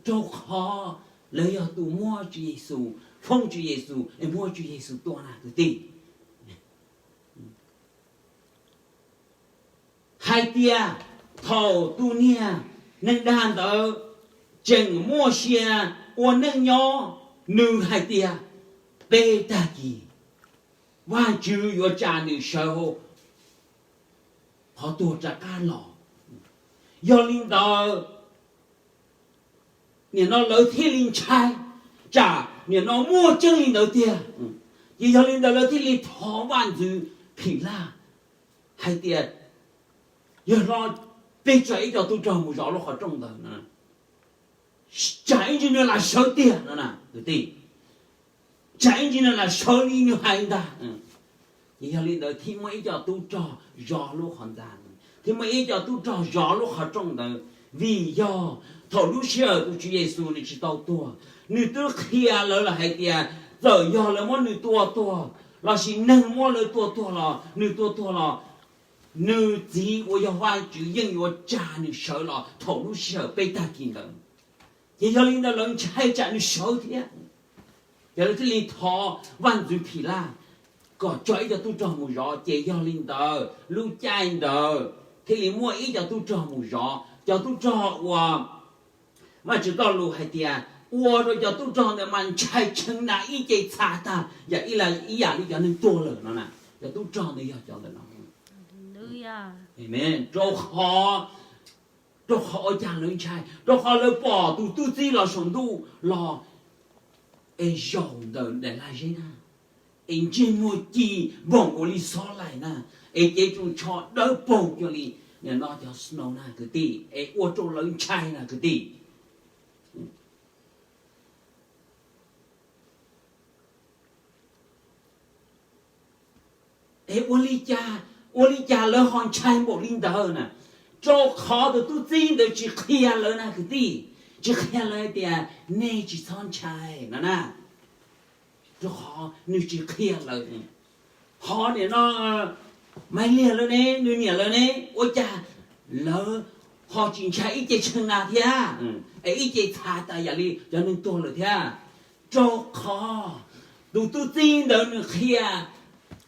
rau qhov lawv yog tus muab Tswv Yexus, foob Tswv Yexus es muab Tswv Yexus tua na kwv tij. Hais tias thaum tus niag neeg dag ntawd tseem muaj sia ua neej nyob, nws hais tias, peb tag kis Vajtswv yuav tsa nws sawv hauv qhov tuag rov qab los. Yog li ntawd, nim no lawv thiaj li ntshai, tsam nim no muaj tseeb li ntawd tiag. Ces yog li ntawd lawv thiaj li thov vaj ntxwv Philaj hais tias, yawg hlob, peb tsa ib co tub rog mus zov lub qhov rooj ntawd, tsam ib ntsis nws lam sawv tiag no na. Tsam ib ntsis nws lam sawv li nws hais ntag. Ces yog li ntawd thiaj muaj ib co tub rog zov lub qhov ntxa, thiaj muaj ib co tub rog zov lub qhov rooj ntawd, vim yog thaum lub sij hawm tus Tswv Yexus nws tsis tau tuag, nws twb qhia lawv lawm hais tias txawm yog lawv muab nws tua tuag, lossis neeg muab lawv tua tuag los, nws tua tuag los, nws txiv uas yog Vajtswv yeej yuav tsa nws sawv los thaum lub sij hawm peb tag kis ntawd. Ces yog li ntawd lawv ntshai tsam nws sawv thiab. Ces lawv thiaj li thov vaj ntxwv Philaj kom tso ib co tub rog mus zov. Ces yog li ntawd lub caij ntawd thiaj li muaj ib co tub rog mus zov. Cov tub rog uas Vajtswv txoj lus hais tias ua rau cov tub rog ntawd mas ntshai tshee na ib ce txha tag yam ib, ib yam li cov neeg tuag lawm no na. Cov tub rog ntawd yog cov ntawm no. Rau qhov, rau qhov ua cas lawv ntshai? Rau qhov lawv pom tus tub txib los saum ntuj los es zaum ntawm daim lag zeb na, es ntsej muag ci npaum nkaus li xob laim na, es cev tsoos tsho dawb paug cuag li nim no cov snow na kwv tij, es ua rau lawv ntshai na kwv tij. Es ua li cas, ua li cas lawv ho ntshai npaum li ntawd na? Rau qhov tus tub txib ntawd tsis qhia lawv na kwv tij, tsis qhia lawv hais tias nej tsis txhob ntshai no na. Rau qhov nws tsis qhia lawv. Ho nim no Maiv Liag lawv ne, nws niam lawv ne, ua cas lawv ho tsis ntshai ib ce tshee na thiab, es ib ce txha tas yam li cov neeg tuag lawm thiab? Rau qhov tus tub txib ntawd nws qhia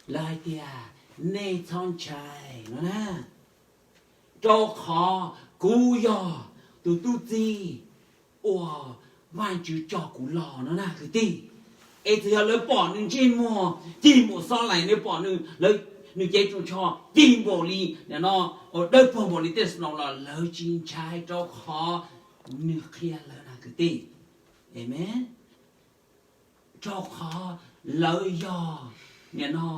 lawv hais tias nej txhob ntshai no na, rau qhov kuv yog tus tub txib uas Vajtswv tso kuv los no na kwv tij. Es txawm yog lawv pom nws ntsej muag cig npaum xob laim, nws pom nws, nws cev tsoos tsho cig npaum li nim no dawb paug npaum li tej snow los lawv tsis ntshai rau qhov nws qhia lawv na kwv tij. Amees. Rau qhov lawv yog nim no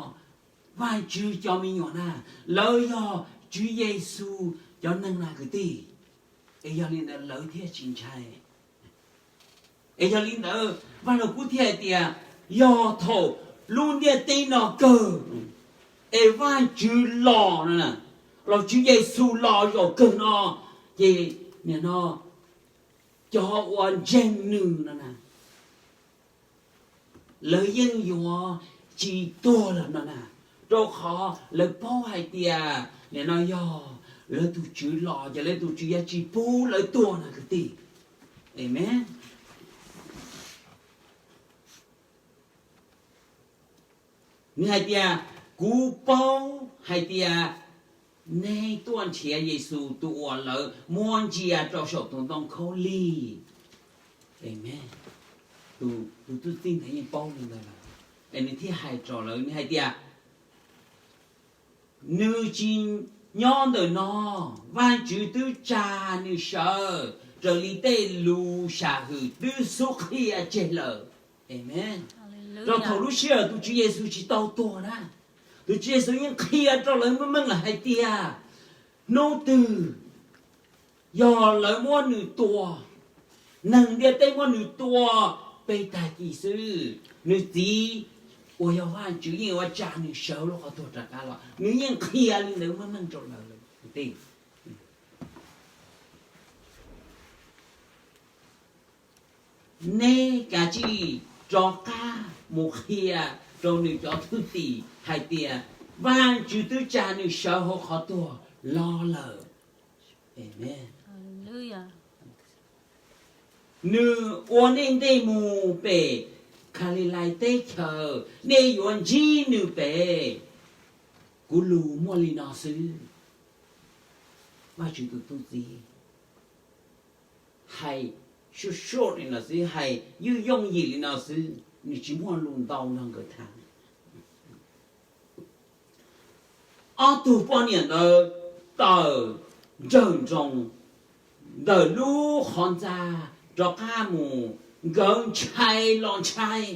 Vajtswv cov me nyuam na, lawv yog Tswv Yexus cov neeg na kwv tij. Es yog li ntawd lawv thiaj tsis ntshai. Es yog li ntawd Vaj Lug Kub thiaj hais tias yog thaum lub ntiaj teb no kawg es Vajtswv los no na, los Tswv Yexus los zaum kawg no, ces nim no cov uas ntseeg nws no na, lawv yeej yuav tsis tuag lawm no na, rau qhov lawv paub hais tias nim no yog lawv tus Tswv los ces lawv tus Tswv yuav tsis pub lawv tuag na kwv tij. Amees. Nws hais tias, kuv paub hais tias nej tuaj nrhiav Yexus tus uas lawv muab ntsia rau saum tus ntoo khaub lig. Amees. Tus, tus tub txib ntawd yeej paub li ntawd lawm, es nws thiaj hais rau lawv, nws hais tias, nws tsis nyob ntawm no, Vajtswv twb tsa nws sawv raws li tej lus sam hwm twb xub qhia tseg lawm. Amees. Rau thaum lub sij hawm tus Tswv Yexus tsis tau tuag na, tus Tswv Yexus yeej qhia rau lawv meej meej lawm hais tias hnub twg yog lawv muab nws tua, neeg ntiaj teb muab nws tua peb tag kis xwb, nws txiv uas yog Vajtswv yeej yuav tsa nws sawv lub qhov tuag rov qab los. Nws yeej qhia li ntawd meej meej rau lawv lawm. Neb kav tsij rov qab mus qhia rau nws cov thwj tim hais tias Vajtswv twb tsa nws sawv hauv qhov tuag los lawm. Amees. Nws ua nej ntej mus pem Kalilais teb chaws, nej yuav ntsib nws pem. Kuv lus muaj li no xwb. Vajtswv tus tub txib hais short short li no xwb, hais yooj yooj yim li no xwb, nws tsis muaj lus ntau nrog nkawd tham. Ob tug poj niam ntawd tawm nrawm nroos ntawm lub qhov ntxa rov qab mus, nkawd ntshai los ntshai,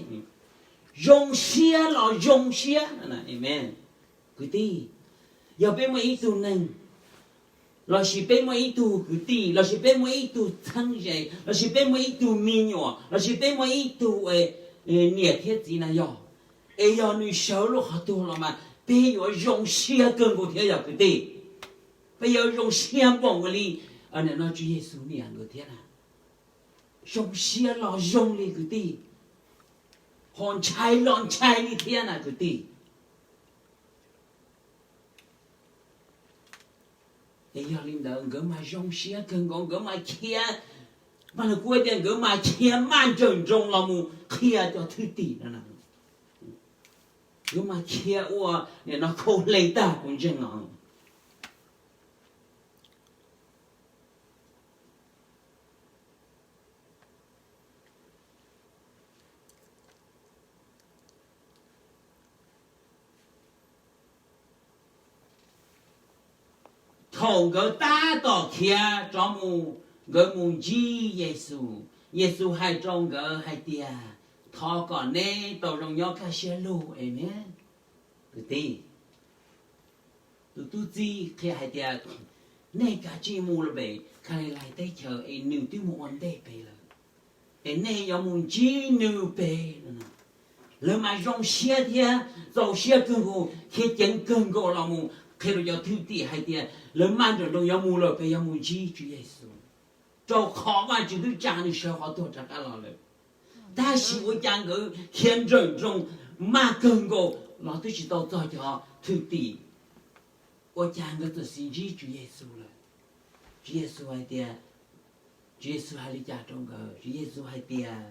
zoo siab los zoo siab. Amees. Kwv tij, yog peb muaj ib tug neeg, lossis peb muaj ib tug kwv tij, lossis peb muaj ib tug txheeb ze, lossis peb muaj ib tug me nyuam, lossis peb muaj ib tug niam thiab txiv na yog, es yog nws sawv lub qhov tuag los mas peb yuav zoo siab kawg nkaus thiab yog kwv tij. Peb yuav zoo siab npaum nkaus li nim no Tswv Yexus niam nkawd thiab na. Zoo siab los zoo li kwv tij. ho ntshai los ntshai li thiab na kwv tij. Es yog li ntawd nkawd mas zoo siab kawg nkaus, nkawd mas khiav, Vaj Lug Kub tias nkawd mas khiav maj nrawm nroos los mus qhia cov thwj tim no. Nkawd mas khiav ua nim no khau hle tag kuv ntseeg no. Thaum nkawd tab tom khiav rov mus, nkawd mus ntsib Yexus, Yexus hais rau nkawd hais tias, thov kom neb tau zoo nyob kaj siab lug. Amees. Kwv tij, tus tub txib qhia hais tias, nej kav tsij mus rau pem Kalilais teb chaws es nws twb mus ua ntej pem lawm, es nej yuav mus ntsib nws pem. Lawv mas zoo siab thiab txaus siab kawg nkaus, khiav ceev kawg nkaus los mus qhia rau cov thwj tim hais tias lawv maj nrawm nroos yuav mus lawm pem, yuav mus ntsib Tswv Yexus, rau qhov Vajtswv twb tsa nws sawv qhov tuag rov qab los lawm. Tab sis ua cas nkawd khiav nrawm nroos maj kawg nkaus los twb tsis tau txog cov thwj tim, ua cas nkawd txawm xiv ntsib Tswv Yexus lawm? Tswv Yexus hais tias, Tswv Yexus hais li cas rau nkawd? Tswv Yexus hais tias,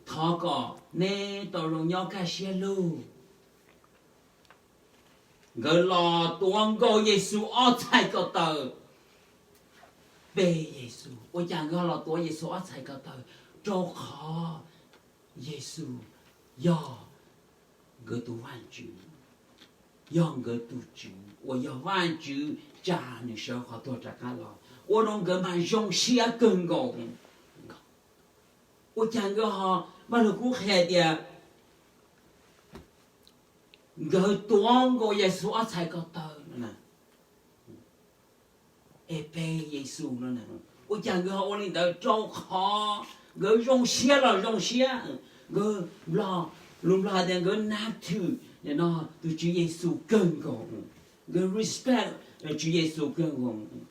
thov kom neb tau zoo nyob kaj siab lug. Nkawd los tuav nkaus Yexus ob txhais ko taw, pe Yexus. Ua cas nkawd los tuav Yexus ob txhais ko taw? Rau qhov Yexus yog nkawd tus Vajtswv, yog nkawd tus Tswv uas yog Vajtswv tsa nws sawv qhov tuag rov qab los, ua rau nkawd mas zoo siab kawg nkaus. Ua cas nkawd ho, Vaj Lug Kub qhia tias nkawd tuav nkaus Yexus ob txhais ko taw no, es pe Yexus no, ua cas nkawd ho ua li ntawd? Rau qhov nkawd zoo siab los zoo siab, nkawd, lus Nplog hais tias nkawd nab thwm no tus Tswv Yexus kawg nkaus, nkawd respect Tswv Yexus kawg nkaus.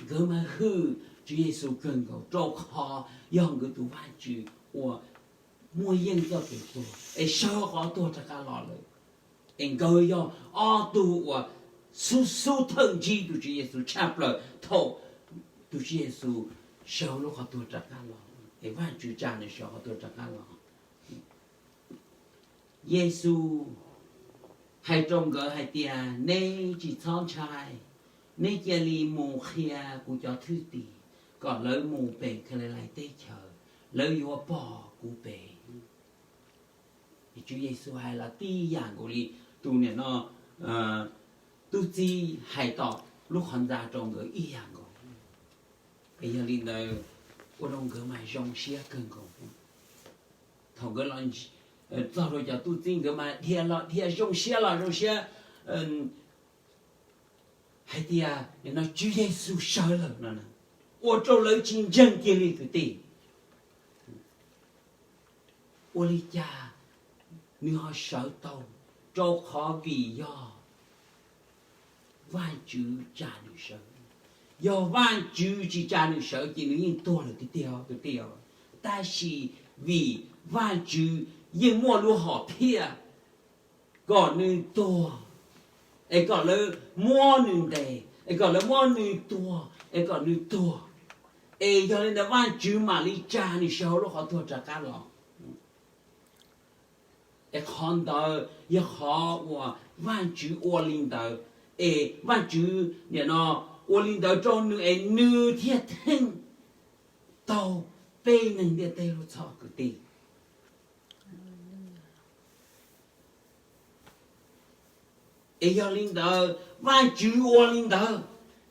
Nkawd mas hwm Tswv Yexus kawg nkaus rau qhov yog nkawd tus Vajtswv uas muaj yeej txoj kev tuag es sawv qhov tuag rov qab los lawm. Es nkawd yog ob tug uas xub xub thawj ntsib tus Tswv Yexus tshaj plaws thaum tus Tswv Yexus sawv lub qhov tuag rov qab los, es Vajtswv tsa nws sawv qhov tuag rov qab los. Yexus hais rau nkawd hais tias, neb tsis txhob ntshai, neb cia li mus qhia kuv cov thwj tim kom lawv mus pem Kalilais teb chaws, lawv yuav pom kuv pem. Tswv Yexus hais los tib yam nkaus li tus niam no tub txib hais tom lub qhov ntxa rau nkawd ib yam nkaus. Es yog li ntawd, ua rau nkawd mas zoo siab kawg nkaus. Thaum nkawd los txog rau cov tub txib, nkawd mas dhia los dhia, zoo siab los zoo siab hais tias no Tswv Yexus sawv lawm no, ua rau lawv tsis ntseeg kiag li kwv tij. Ua li cas nws ho sawv tau? Rau qhov vim yog Vajtswv tsa nws sawv. Yog Vajtswv tsis tsa nws sawv ces nws yeej tuag lawm tiag tiag, kwv tij. Tab sis vim Vajtswv yeej muaj lub hom phiaj kom nws tuag, es kom lawv muab nws ntes, es kom lawv muab nws tua, es kom nws tuag. Es yog li ntawd Vajtswv mam li tsa nws sawv hauv lub qhov tuag rov qab los. Es qhov ntawd yog qhov uas Vajtswv ua li ntawd, es Vajtswv nim no ua li ntawd rau nws es nws thiaj theej tau peb neeg ntiaj teb lub txhoj kwv tij. Es yog li ntawd Vajtswv ua li ntawd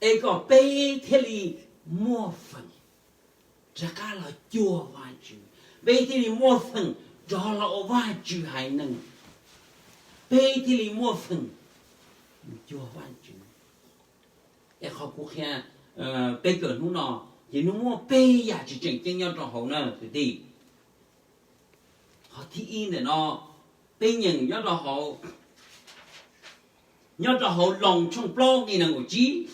es kom peb thiaj li muaj feem rov qab los cuag Vajtswv, peb thiaj li muaj feem rov los ua Vajtswv haiv neeg, peb thiaj li muaj feem mus cuag Vajtswv. Es qhov kuv qhia peb kawm hnub no, ces nws muaj peb yam tsis tseem ceeb nyob rau hauv na kwv tij. Qhov thib ib ntawm no, peb nyeem nyob rau hauv, nyob rau hauv Loos tshooj plaub nqe nees nkaum tsib,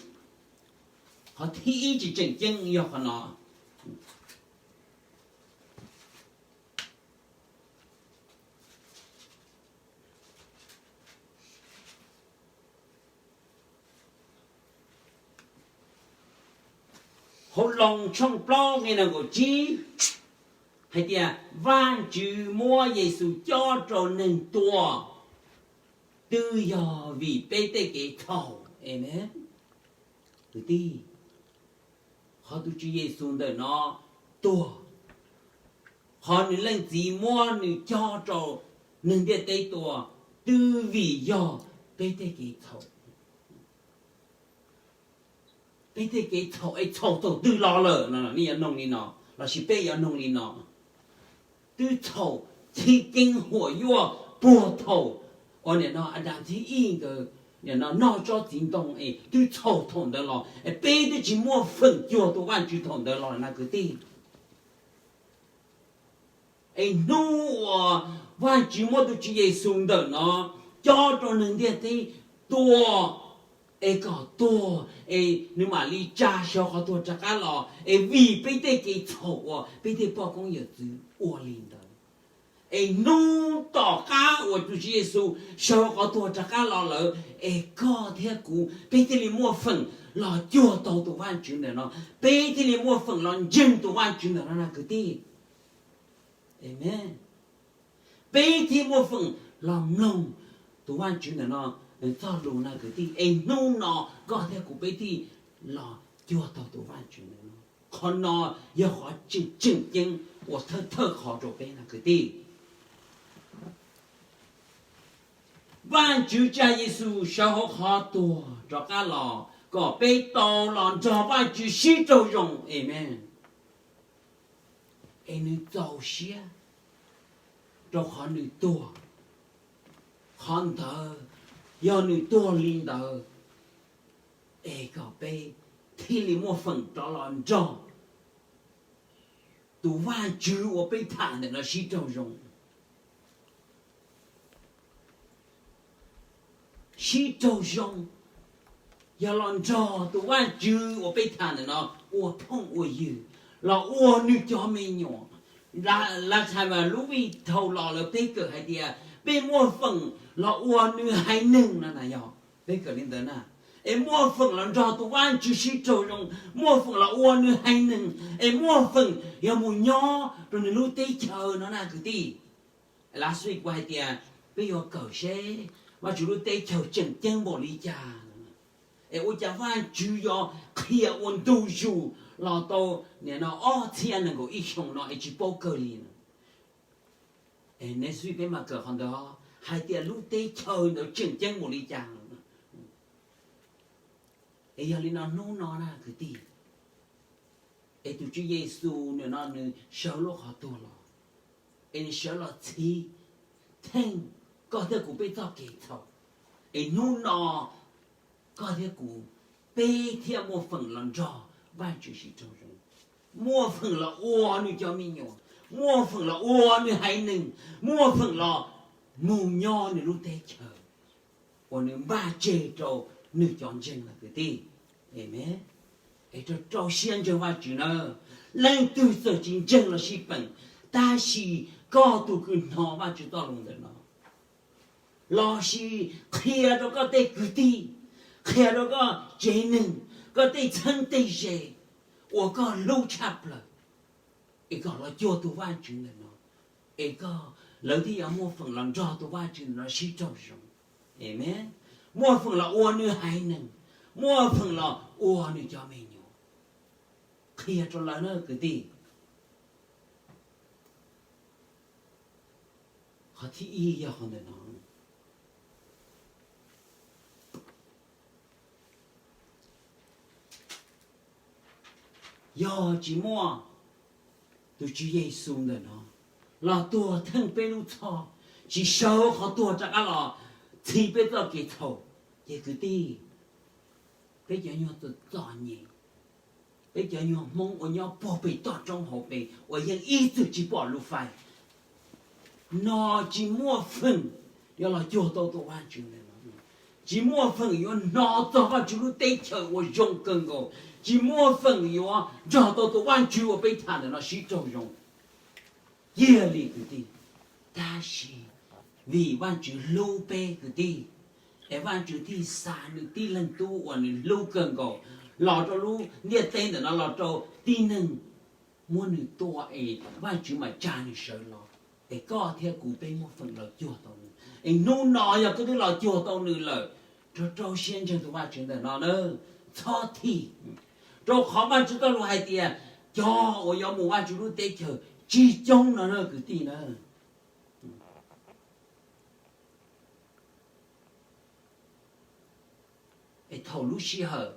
qhov thib ib tsis tseem ceeb yog qhov no. Hauv Loos tshooj plaub nqe nees nkaum tsib hais tias Vajtswv muab Yexus cob rau neeg tua twb yog vim peb tej kev txhaum. Amees. Kwv tij, qhov tus Tswv Yexus ntawm no tuag, qhov nws leej txiv muab nws cob rau neeg ntiaj teb tua twb vim yog peb tej kev txhaum. Peb tej kev txhaum es txhaum thaum twg los lawm no nej yuav nug li no, lossis peb yuav nug li no. Twb txhaum txhij keeb huam yuaj puag thaum uas nim no Adas thiab Iv nkawd nim no noj tsob txiv ntoo es twb txhaum thaum ntawd los es peb twb tsis muaj feem cuag tus Vajtswv thaum ntawd los na kwv tij. Es hnub uas Vajtswv muab tus Tswv Yexus ntawm no cob rau neeg ntiaj teb tua es kom tuag es nws mam li tsa sawv qhov tuag rov qab los es vim peb tej kev txhaum uas peb tej poj koob yawm txwv ua li ntawd. Es hnub tom qab uas tus Tswv Yexus sawv qhov tuag rov qab los lawm es koj thiab kuv peb thiaj li muaj feem los cuag tau tus Vajtswv ntawm no, peb thiaj li muaj feem los ntseeg tus Vajtswv ntawm no na kwv tij. Amees. Peb thiaj muaj feem los mloog tus Vajtswv ntawm no txoj lus na kwv tij. Es hnub no koj thiab kuv peb thiaj los cuag tau tus Vajtswv ntawm no. Qhov no yog qhov tseem tseem ceeb uas thawj thawj qhov rau peb na kwv tij. Vajtswv tsa Yexus sawv hauv qhov tuag rov qab los kom peb tau los nrog Vajtswv sib raug zoo. Amees. Es nws txaus siab rau qhov nws tuag. Qhov ntawd yog nws tuag li ntawd es kom peb thiaj li muaj feem rov los nrog tus Vajtswv uas peb tham ntawm no sib raug zoo. Sib raug zoo yog los nrog tus Vajtswv uas peb tham ntawm no ua phooj ua ywg, los ua nws cov me nyuam. Las has mas lub vij dhau los lawm peb kawm hais tias peb muaj feem los ua nws haiv neeg no na yog peb kawm li ntawd na. Es muaj feem los nrog tus Vajtswv sib raug zoo, muaj feem los ua nws haiv neeg, es muaj feem yog mus nyob rau nws lub teb chaws no na kwv tij. Last week kuv hais tias peb yuav kawm seb Vajtswv lub teb chaws tseem ceeb npaum li cas, es ua cas Vajtswv yuav qhia ua ntu zus los tau nim no ob txhiab nees nkaum ib xyoo no es tsis paub kawg li. Next week peb mam kawm qhov ntawd hais tias lub teb chaws ntawd tseem ceeb npaum li cas. Es yog li no hnub no na kwv tij, es tus Tswv Yexus nim no nws sawv lub qhov tuag los, es nws sawv los txhiv theej koj thiab kuv peb txoj kev txhaum. Es hnub no koj thiab kuv peb thiaj muaj feem los nrog Vajtswv sib raug zoo, muaj feem los ua nws cov me nyuam, muaj feem los ua nws haiv neeg, muaj feem los mus nyob nws lub teb chaws uas nws npaj tseg rau nws cov ntseeg na kwv tij. Amees. Es rau rau siab ntseeg Vajtswv na. Leej twg txawm tsis ntseeg los sib peem, tab sis koj tus kws hnov Vajtswv txoj lus ntawm no, lossis qhia rau koj tej kwv tij, qhia rau koj tsev neeg, koj tej txheeb tej ze uas koj hlub tshaj plaws, es kom los cuag tus Vajtswv ntawm no, es koj, lawv thiaj yuav muaj feem los nrog tus Vajtswv ntawm no sib raug zoo. Amees. Muaj feem los ua nws haiv neeg, muaj feem los ua nws cov me nyuam. Qhia rau lawv na kwv tij. Qhov thib ib yog qhov ntawm no, yog tsis muaj tus Tswv Yexus ntawm no los tuag theej peb lub txhoj, tsis sawv qhov tuag rov qab los txhiv peb txoj kev txhaum, ces kwv tij, peb cov nyuag txom nyem, peb cov nyuag Hmoob uas nyob puag pem toj roob hauv pes uas yeej ib txwm tsis pom lub fais no tsis muaj feem yuav los cuag tau tus Vajtswv ntawm no. Tsis muaj feem yuav hnov txog Vajtswv lub teb chaws uas zoo kawg nkaus, tsis muaj feem yuav nrog tau tus Vajtswv uas peb tham ntawm no sib raug zoo kiag li kwv tij. Tab sis vim Vajtswv hlub peb kwv tij, es Vajtswv thiaj xa nws tib leeg tub uas nws hlub kawg nkaus los rau lub ntiaj teb ntawm no, los rau tib neeg, muab nws tua es Vajtswv mam tsa nws sawv los, es koj thiab kuv peb muaj feem los cuag tau nws. Es hnub no yog koj twb los cuag tau nws lawm, rau rau siab ntseeg tus Vajtswv ntawm no na, txhob thim. Rau qhov Vajtswv txoj lus hais tias cov uas yuav mus Vajtswv lub teb chaws tsis coob no na kwv tij na. Es thaum lub sij hawm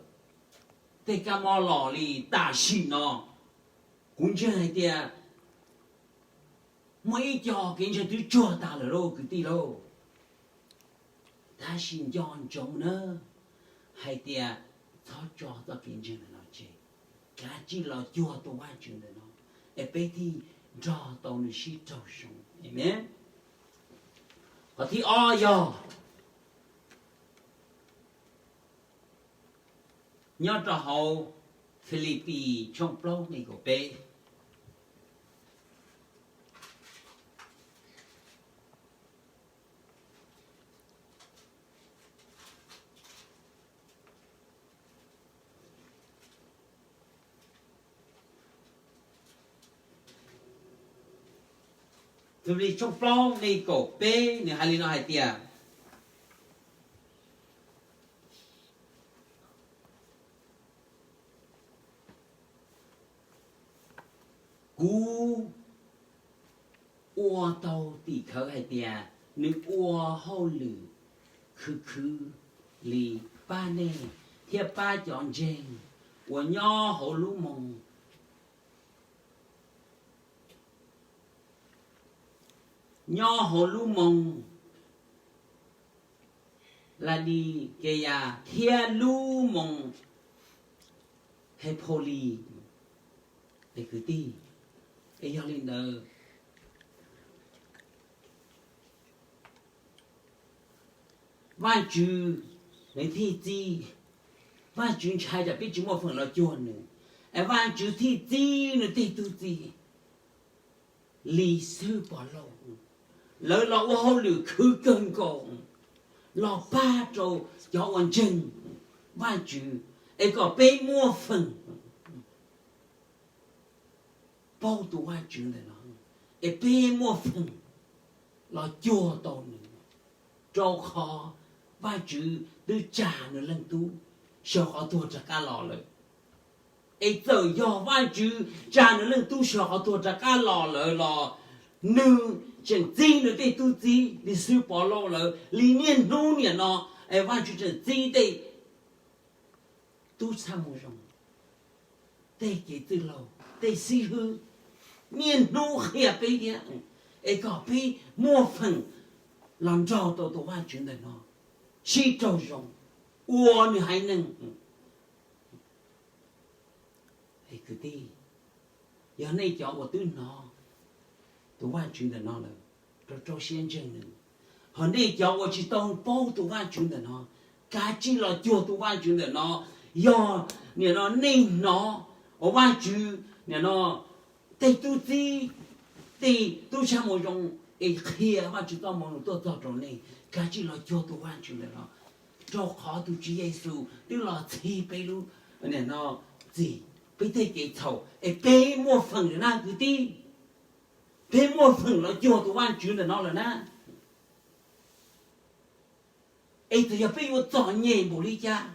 tej kab mob los li tam sim no, kuv ntseeg hais tias muaj ib co kev ntseeg twb tsuag tag lawm lauj kwv tij lauj. Tab sis nco ntsoov na, hais tias txhob tso txoj kev ntseeg ntawm no tseg, kav tsij los cuag tus Vajtswv ntawm no, es peb thiaj nrog tau nws sib raug zoo. Amen. Qhov thib ob yog nyob rau hauv Filipis tshooj plaub nqe kaum peb. Filipis tshooj plaub nqe kaum peb nws hais li no hais tias, kuv ua tau tim khawv hais tias nws ua hauj lwm khwv khwv li pab nej thiab pab cov ntseeg uas nyob hauv lub moos nyob hauv lub moos Ladikeyas thiab lub moos Hipolis. Es kwv tij, es yog li ntawd, Vajtswv nws thiaj txib, Vajtswv ntshai tsam peb tsis muaj feem los cuag nws, es Vajtswv thiaj txib nws tej tub txib li xwb pom lauj, lawv los ua hauj lwm khwv kawg nkaus los pab rau cov uas ntseeg Vajtswv, es kom peb muaj feem paub tus Vajtswv ntawm no, es peb muaj feem los cuag tau nws, rau qhov Vajtswv twb tsa nws leej tub sawv qhov tuag rov qab los lawm. Es txawm yog Vajtswv tsa nws leej tub sawv qhov tuag rov qab los lawm los nws tseem txib nws tej tub txib li xwb pom lauj lawm li niaj hnub niam no. Es Vajtswv tseem txib tej tub txaj moo zoo, tej kev txwj laug, tej xib hwb niaj hnub qhia peb thiab, es kom peb muaj feem los nrog tau tus Vajtswv ntawm no sib raug zoo ua nws haiv neeg. Kwv tij, yog nej cov uas twb hnov tus Vajtswv ntawm no lawm, rau rau siab ntseeg nws. Ho nej cov uas tsis tau paub tus Vajtswv ntawm no, kav tsij los cuag tus Vajtswv ntawm no. Yog nim no nej hnov uas Vajtswv nim no tej tub txib, tej tub txaj moo zoo es qhia Vajtswv txoj moo zoo tuaj txog rau nej, kav tsij los cuag tus Vajtswv ntawm no, rau qhov tus Tswv Yexus twb los txhij peb lub txim, peb tej kev txhaum es peb muaj feem lawm na kwv tij. Peb muaj feem los cuag tus Vajtswv ntawm no lawm na. Es txawm yog peb yuav txom nyem npaum li cas,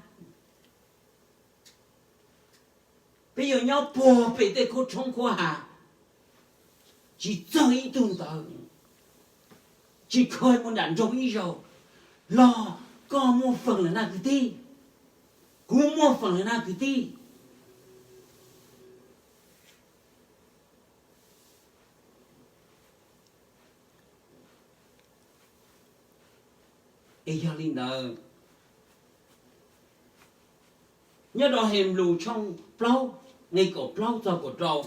peb yuav nyob puag pem tej khub roob khub hav, tsis txog ib tug ntawd, tsis khaws mus nram nroog ib zaug, los koj muaj feem lawm na kwv tij. Kuv muaj feem lawm na kwv tij. Es yog li ntawd, nyob rau Henplus tshooj plaub nqe kaum plaub txog kaum rau,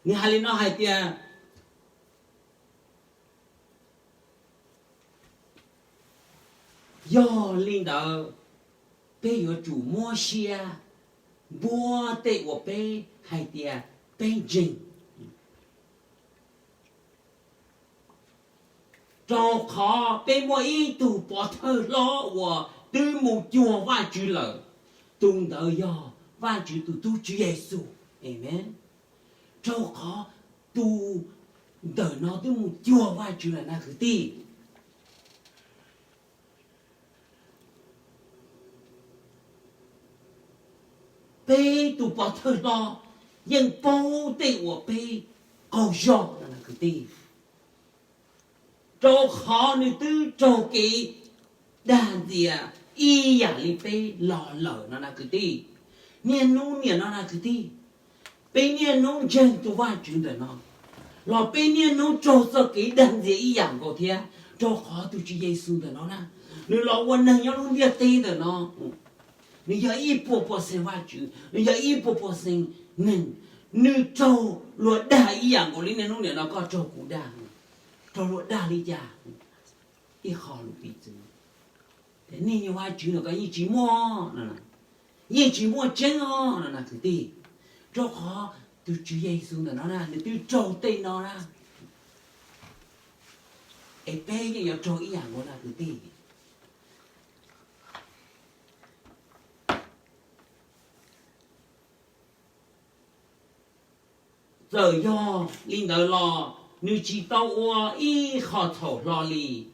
nws hais li no hais tias, yog li ntawd, peb yuav tsum muab siab npuab tej uas peb hais tias peb ntseeg. Rau qhov peb muaj ib tug pov thawj hlob uas twb mus cuag Vajtswv lawm, tus ntawd yog Vajtswv tus tub Tswv Yexus. Amees. Rau qhov tus ntawm no twb mus cuag Vajtswv lawm na kwv tij. Peb tus pov thawj hlob yeej paub tej uas peb qaug zog no na kwv tij, rau qhov nws twb raug kev dag ntxias ib yam li peb los lawm no na kwv tij. Niaj hnub niam no na kwv tij, peb niaj hnub ntseeg tus Vajtswv ntawm no los peb niaj hnub raug txoj kev dag ntxias ib yam nkaus thiab, rau qhov tus Tswv Yexus ntawm no na, nws los ua neeg nyob lub ntiaj teb ntawm no. Nws yog ib puas pua xees Vajtswv, nws yog ib puas pua xees neeg. Nws raug luag dag ib yam nkaus li niaj hnub niam no koj raug kuv dag. Raug luag dag li cas? Ib qho lus piv txwv, nej nyuag Vajtswv no koj yeej tsis muaj, yeej tsis muaj tseeb os no na kwv tij. Rau qhov tus Tswv Yexus ntawm no na nws twb raug tej no na, es peb yeej yuav raug ib yam nkaus na kwv tij. Txawm yog li ntawd los nws tsis tau ua ib qho txhaum hlo li.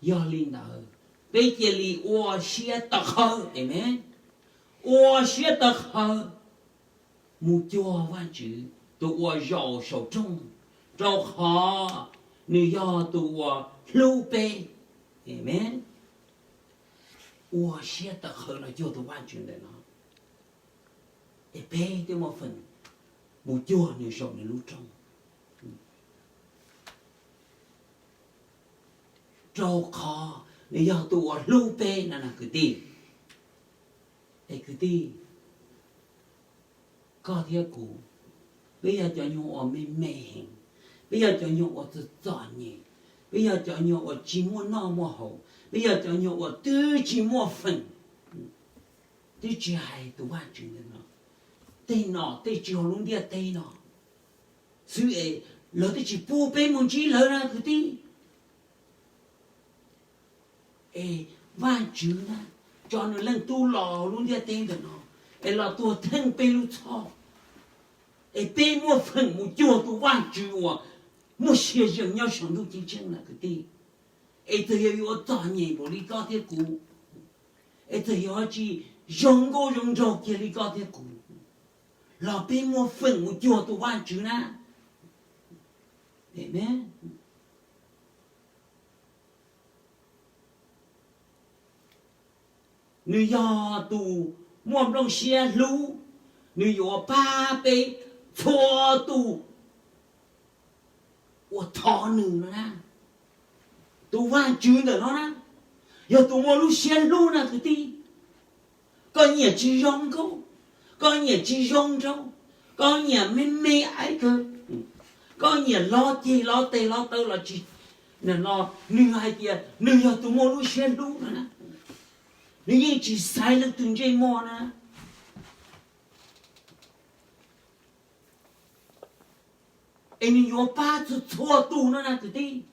Yog li ntawd, peb cia li ua siab tawv qhawv, amees, ua siab tawv qhawv mus cuag Vajtswv tus uas zaum saum rooj, rau qhov nws yog tus uas hlub peb. Amees. Ua siab tawv qhawv los cuag tus Vajtswv ntawm no, es peb thiaj muaj feem mus cuag nws saum nws lub rooj, rau qhov nws yog tus uas hlub peb no na kwv tij. Es kwv tij, koj thiab kuv, peb yog cov nyuag uas me me heev, peb yog cov nyuag uas txom txom nyem, peb yog cov nyuag uas tsis muaj noj muaj haus, peb yog cov nyuag uas twb tsis muaj feem, twb tsis hais tus Vajtswv ntawm no, tej nom tej tswv hauv lub ntiaj teb no xwb es lawv twb tsis pub peb mus ntsib lawv na kwv tij. Es Vajtswv na tso nws leej tub los lub ntiaj teb ntawm no es los tuag theej peb lub txhoj, es peb muaj feem mus cuag tus Vajtswv uas muaj sia zees nyob saum ntuj ceeb tsheej na kwv tij. Es txawm yog yuav txom nyem npaum li koj thiab kuv, es txawm yuav tsis zoo nkauj zoo nraug kiag li koj thiab kuv, los peb muaj feem mus cuag tus Vajtswv na. Amees. Nws yog tus muaj nplooj siab hlub, nws yuav pab peb txhua tus uas thov nws no na. Tus Vajtswv ntawm no na yog tus muaj lub siab hlub na kwv tij. Koj nyiam tsis zoo nkauj, koj nyiam tsis zoo nraug, koj nyiam me me aiv kawg, koj nyiam lov ceg lov tes lov taw los tsis, no nws hais tias nws yog tus muaj lub siab hlub no na. Nws yeej tsis xaiv leej twg ntsej muag na. Es nws yuav pab txhua txhua tus no na kwv tij,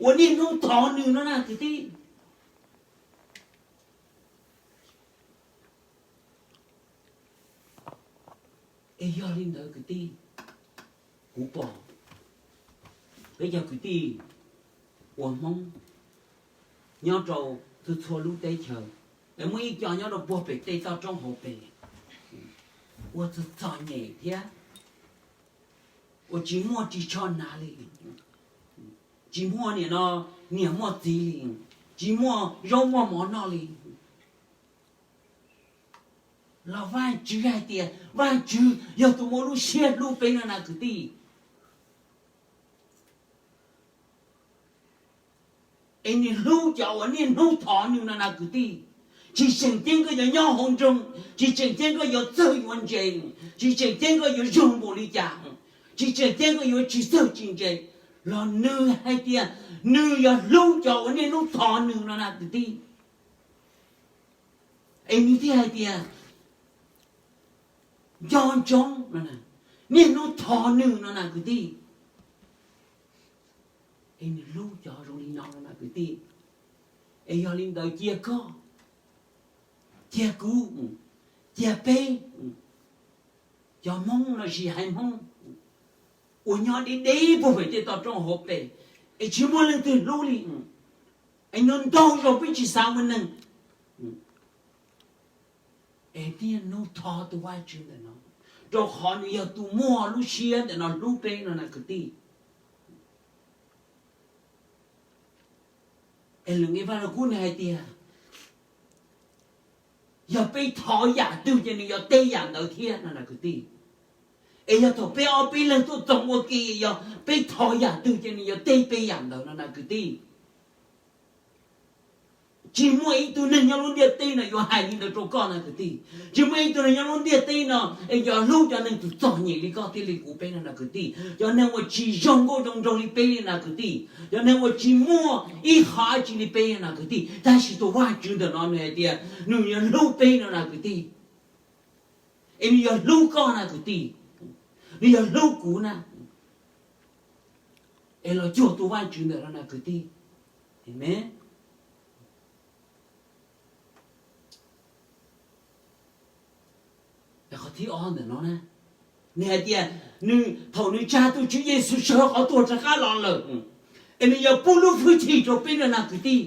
uas niaj hnub thov nws no na kwv tij. Es yog li ntawd kwv tij, kuv pom peb cov kwv tij uas Hmoob nyob rau txhua txhua lub teb chaws, es muaj ib co nyob rau puag pem tej toj roob hauv pes, ua txog txom nyem thiab, uas tsis muaj ris tsho hnav li, tsis muaj niam no niam muaj txiv li, tsis muaj zaub muaj mov noj li, los Vajtswv hais tias Vajtswv yog tus muaj lub siab hlub peb no na kwv tij. Es nws hlub cov uas niaj hnub thov nws no na kwv tij. Tsis tseem ceeb koj yuav nyob hauv nroog, tsis tseem ceeb koj yuav txawg yuav ntse, tsis tseem ceeb koj yuav zoo npaum li cas, tsis tseem ceeb koj yuav tsis txawg tsis ntse, los nws hais tias nws yog hlub cov uas niaj hnub thov nws no na kwv tij. Es nws thiaj hais tias nco ntsoov, niaj hnub thov nws no na kwv tij. Es nws hlub cov zoo li no no na kwv tij. Es yog li ntawd cia koj, cia kuv, cia peb, cov Hmoob los sis haiv Hmoob uas nyob deb deb puag pem tej toj roob hauv pes, es tsis muaj leej twg hlub li. Es nyob ntau zaus peb tsis xav ua neeg. Es niaj hnub thov tus Vajtswv ntawm no, rau qhov nws yog tus muaj lub siab ntawm no hlub peb no na kwv tij. Es lwm nqe Vaj Lug Kub nws hais tias, yog peb thov yam twg ces nws yuav teb yam ntawd thiab no na kwv tij. Es yog thaum peb ob peb leeg tuaj txoos ua ke, yog peb thov yam twg ces nws yuav teb peb yam ntawd no na kwv tij. Tsis muaj ib tug neeg nyob lub ntiaj teb no yuav hais li ntawd rau koj na kwv tij. Tsis muaj ib tug neeg nyob lub ntiaj teb no es yuav hlub cov neeg tus txom nyem li koj thiab li kuv peb no na kwv tij. Cov neeg uas tsis zoo nkauj zoo nraug li peb li na kwv tij. Cov neeg uas tsis muaj ib qho dab tsi li peb na kwv tij. Tab sis tus Vajtswv ntawm no nws hais tias nws yuav hlub peb no na kwv tij. Es nws yuav hlub koj na kwv tij. Nws yuav hlub kuv na. Es los cuag tus Vajtswv ntawm no na kwv tij. Amen. Qhov thib ob ntawm no na, nws hais tias nws thaum nws tsa tus Tswv Yexus sawv qhov tuag rov qab los lawm, es nws yuav pub lub hwj chim rau peb no na kwv tij.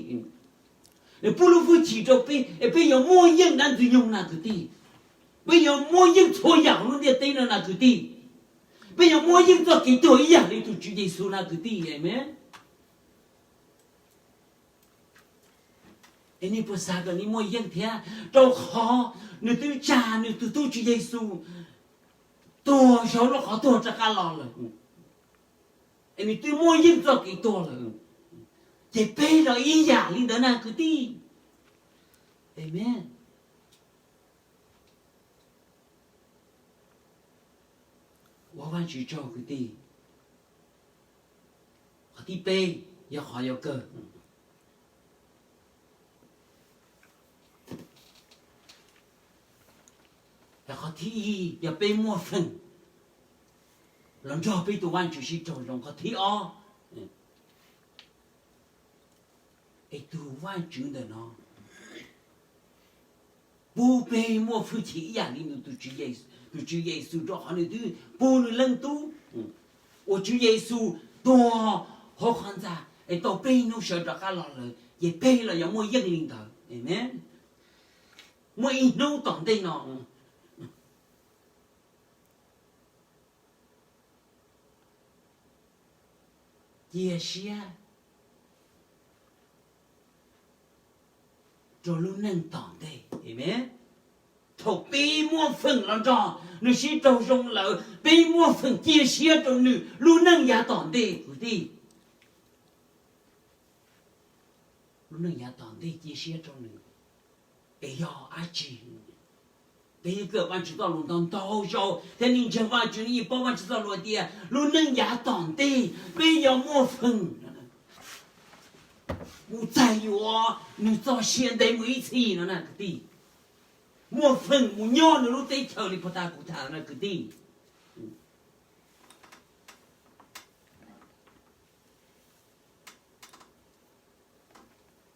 Nws pub lub hwj chim rau peb es peb yuav muaj yeej dab ntxwg nyoog na kwv tij. Peb yuav muaj yeej txhua yam hauv lub ntiaj teb no na kwv tij. Peb yuav muaj yeej txoj kev tuag ib yam li tus Tswv Yexus na kwv tij. Amen. Es nej puas xav kom nej muaj yeej thiab? Rau qhov nws twb tsa nws tus tub Tswv Yexus tuag saum lub qhov tuag rov qab los lawm, es nws twb muaj yeej txoj kev tuag lawm. Ces peb los ib yam li ntawd na kwv tij. Amen. Ua Vajtswv tsaug kwv tij. Qhov thib peb yog qhov yuav kawg. Qhov thib ib yog peb muaj feem los nrog peb tus Vajtswv sib raug zoo. Qhov thib ob, es tus Vajtswv ntawm no pub peb muaj hwj chim ib yam li nws tus Tswv Yexus, tus Tswv Yexus rau qhov nws twb pub nws leej tub uas Tswv Yexus tuag hauv qhov ntxa es tau peb hnub sawv rov qab los lawm, ces peb los yuav muaj yeej li ntawd. Amen. Muaj ib hnub tom ntej no, cia siab rau lub neej tom ntej. Amen. Thaum peb muaj feem los nrog nws sib raug zoo lawm, peb muaj feem cia siab rau nws lub neej yav tom ntej kwv tij. Lub neej yav tom ntej cia siab rau nws, es yog dab tsi? Peb yeej kawm Vajtswv txoj lus ntau ntau zaus thiab nej ntseeg Vajtswv, nej yeej paub Vajtswv txoj lus hais tias lub neej yav tom ntej peb yuav muaj feem mus txais yuav nws txoj sia ntev mus ib txhis no na kwv tij. Muaj feem mus nyob nws lub teb chaws li puag ta kuv tham na kwv tij.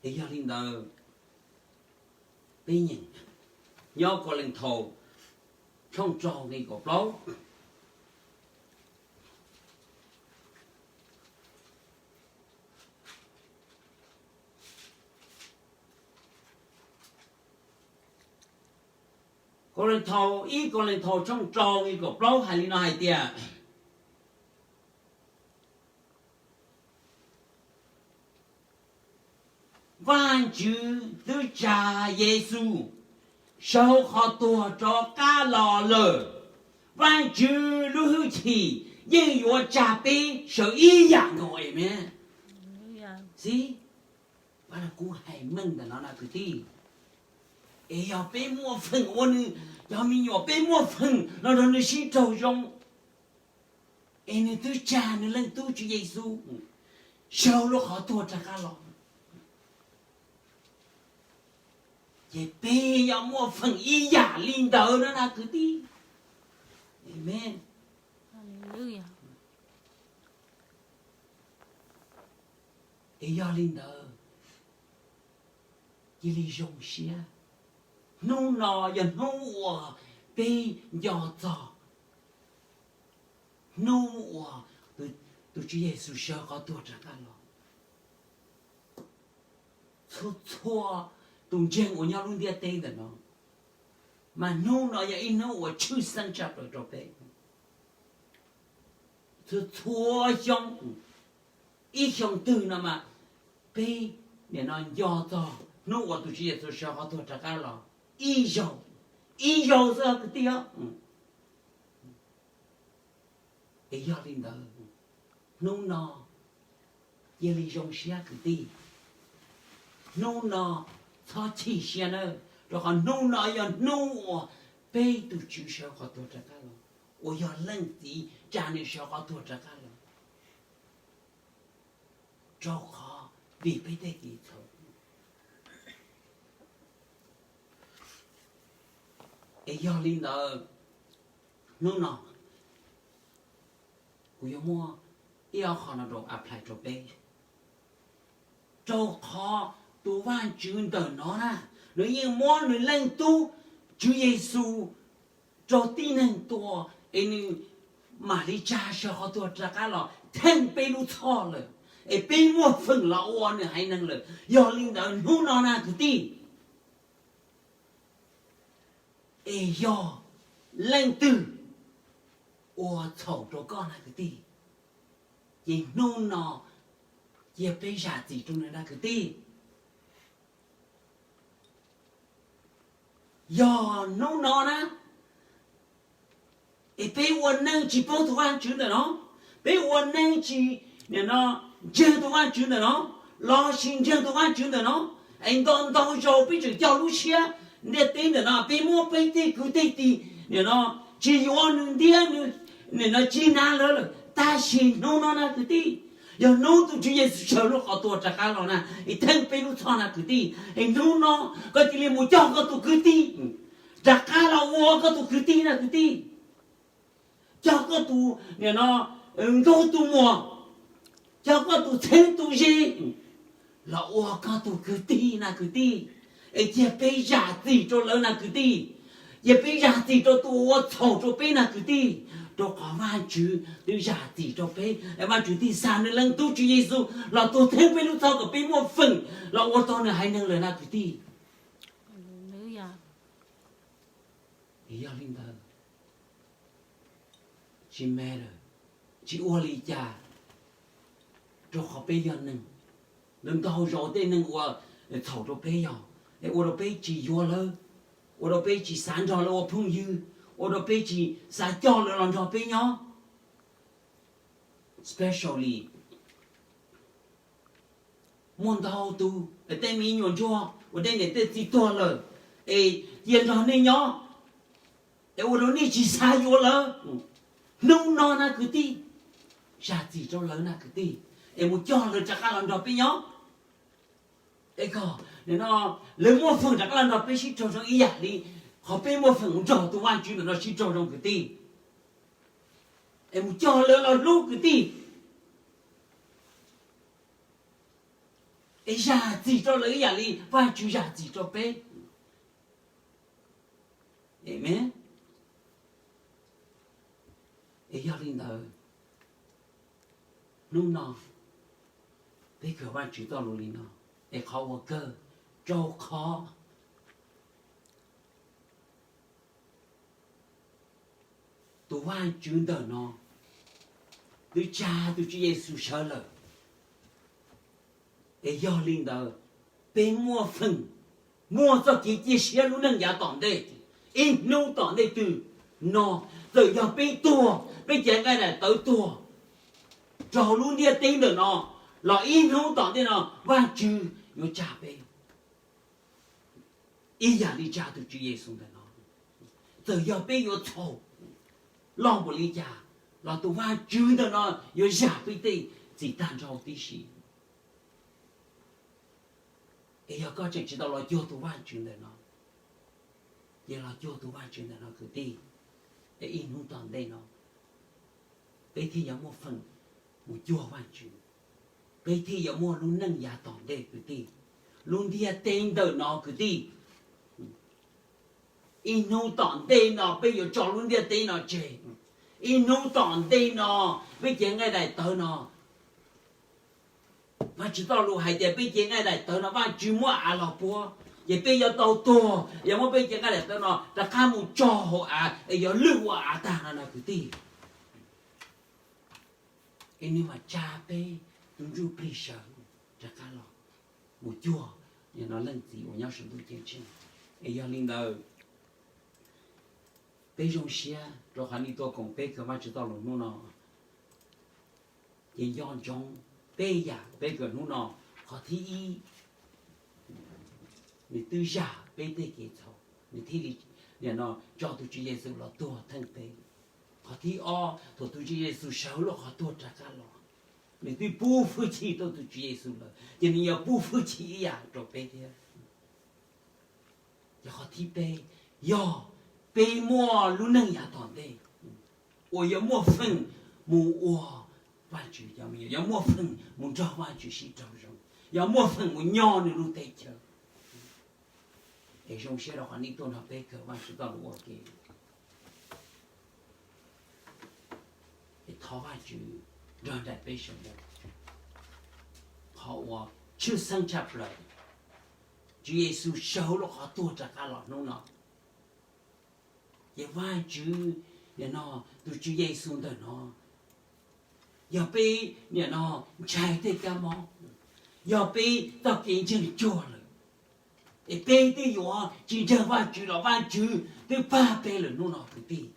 Es yog li ntawd, peb nyeem nyob Kauleethaus tshooj rau nqe kaum plaub. Kauleethaus, ib Kauleethaus tshooj rau nqe kaum plaub hais li no hais tias, Vajtswv twb tsa Yexus sawv qhov tuag rov qab los lawm. Vajtswv lub hwj chim yeej yuav tsa peb sawv ib yam nkaus. Amen. Xib, kuv hais meej ntawm no na kwv tij. Es yog peb muaj feem ua nws cov me nyuam, peb muaj feem los nrog nws sib raug zoo, es nws twb tsa nws leej tub Tswv Yexus sawv lub qhov tuag rov qab los, ces peb yuav muaj feem ib yam li ntawd no na kwv tij. Amen. Es yog li ntawd, cia li zoo siab. Hnub no yog hnub uas peb nco txog hnub uas tus Tswv Yexus sawv qhov tuag rov qab los. Txhua txhua tus ntseeg uas nyob lub ntiaj teb ntawm no, mas hnub no yog ib hnub uas tshwj xeeb tshaj plaws rau peb. Txhua txhua xyoo, ib xyoo twg no mas peb nim no nco txog hnub uas tus Tswv Yexus sawv qhov tuag rov qab los ib zaug, ib zaug xwb kwv tij. Es yog li ntawd, hnub no cia li zoo siab kwv tij. Hnub no txhob chim siab nawb, rau qhov hnub no yog hnub uas peb tus Tswv sawv qhov tuag rov qab los, uas yog leej txiv tsa nws sawv qhov tuag rov qab los, rau qhov vim peb tej kev txhaum. Es yog li ntawd, hnub no kuv yuav muab ib ob qho no rau apply rau peb, rau qhov tus Vajtswv ntawm no na, nws yeej muab nws leej Tub Tswv Yexus rau tib neeg tua, es nws mam li tsa sawv qhov tuag rov qab los theej peb lub txhoj lawm, es peb muaj feem los ua nws haiv neeg lawm. Yog li ntawd hnub no na kwv tij, es yog leej twg ua txhaum rau koj na kwv tij, ces hnub no cia peb zam txim rau nws na kwv tij. Yog hnub no na, es peb ua neej tsis paub tus Vajtswv ntawm no, peb ua neej tsis, nim no, ntseeg tus Vajtswv ntawm no, los sis ntseeg tus Vajtswv ntawm no, es ntau ntau zaus peb tseem coj lub siab, ntiaj teb ntawm no peb muab peb tej kwv tej tij, nim no, tsis yuav nws ntiab, nim no tsis hnav lawv lawm. Tab sis hnub no na kwv tij, yog hnub tus Tswv Yexus sawv lub qhov tuag rov qab los na, es theej peb lub txhoj na kwv tij, es hnub no koj cia li mus cog koj tus kwv tij rov qab los ua koj tus kwv tij na kwv tij. Cog koj tus, nim no, nkauj tus muam, cog koj tus txheeb tus ze los ua koj tus kwv tij na kwv tij. Es cia peb zam txim rau lawv na kwv tij. Cia peb zam txim rau tus ua txhaum rau peb na kwv tij. Rau qhov Vajtswv twb zam txim rau peb, es Vajtswv thiaj xa nws leej Tub Tswv Yexus los tuag theej peb lub txhoj kom peb muaj feem los ua tau nws haiv neeg lawm na kwv tij. Yog li ntawd, tsis matter, tsis ua li cas, rau qhov peb yog neeg. Lawv ntau zaus tej neeg ua txhaum rau peb yog, es ua rau peb tsis yuav lawv, ua rau peb tsis xav nrog lawv ua phooj ywg, ua rau peb tsis xav coj lawv los nrog peb nyob. Especially muaj ntau tus tej me nyuam ntsuag uas tej niam tej txiv tuag lawm, es cia nrog nej nyob, es ua rau nej tsis xav yuav lawv. Hnub no na kwv tij, zam txim rau lawv na kwv tij, es mus coj lawv rov qab los nrog peb nyob. Es kom lawv muaj feem rov qab los nrog peb sib raug zoo ib yam li qhov peb muaj feem mus nrog tus Vajtswv ntawm no sib raug zoo kwv tij. Es mus coj lawv los hlub kwv tij. Es zam txim rau lawv ib yam li Vajtswv zam txim rau peb. Amen. Es yog li ntawd, hnub no peb kawm Vajtswv txoj lus li no, es qhov uas kawg, rau qhov tus Vajtswv ntawm no twb tsa tus Tswv Yexus sawv lawm. Es yog li ntawd, peb muaj feem, muaj txoj kev cia siab lub neej yav tom ntej. Ib hnub tom ntej twg no, txawm yog peb tuag, peb cev nqaij daim tawv tuag rau hauv lub ntiaj teb ntawm no, los ib hnub tom ntej no Vajtswv yuav tsa peb ib yam li tsa tus Tswv Yexus ntawm no. Txawm yog peb yuav txhaum loj npaum li cas los tus Vajtswv ntawm no yuav zam peb tej txim tag nrho tib si. Es yog koj tseem tsis tau los cuag tus Vajtswv ntawm no, ces los cuag tus Vajtswv ntawm no kwv tij. Es ib hnub tom ntej no peb thiaj yuav muaj feem mus cuag Vajtswv. Peb thiaj yuav muaj lub neej yav tom ntej kwv tij. Lub ntiaj teb ntawm no kwv tij, ib hnub tom ntej no peb yuav tso lub ntiaj teb no tseg. Ib hnub tom ntej no peb cev nqaij daim tawv no, Vajtswv txoj lus hais tias peb cev nqaij daim tawv no Vajtswv muab av los puab, ces peb yuav tau tuag, yog muab peb cev nqaij daim tawv no rov qab mus tso hauv av es yuav lwj ua av tag no na kwv tij. Es nws mam tsa peb tus ntsuj plig sawv rov qab los mus cuag leej txiv uas nyob saum ntuj ceeb tsheej. Es yog li ntawd, peb zoo siab rau qhov nej tuaj koom peb kawm Vajtswv txoj lus hnub no. Ces nco ntsoov peb yam peb kawm hnub no. Qhov thib ib, nws twb zam peb tej kev txhaum, nws thiaj li, nim no, tso tus Tswv Yexus los tuag theej peb. Qhov thib ob, thaum tus Tswv Yexus sawv hauv lub qhov tuag rov qab los, nws twb pub hwj chim rau tus Tswv Yexus lawm ces nws yuav pub hwj chim ib yam rau peb thiab. Ces qhov thib peb, yog peb muaj lub neej yav tom ntej uas yuav muaj feem mus ua Vajtswv cov me nyuam, yuav muaj feem mus nrog Vajtswv sib raug zoo, yuav muaj feem mus nyob nws lub teb chaws. Es zoo siab rau qhov nej tuaj nrog peb kawm Vajtswv txoj lus ua ke. Es thov Vajtswv nrog nraim peb sawv daws. Qhov uas tshwj xeeb tshaj plaws, Tswv Yexus sawv hauv lub qhov tuag rov qab los hnub no, ces Vajtswv, nim no, tus Tswv Yexus ntawm no, yog peb, nim no, ntshai tej kab mob, yog peb txoj kev ntseeg cuag lawm, es peb twb yuav tsis ntseeg Vajtswv los Vajtswv twb pab peb lawm hnub no kwv tij.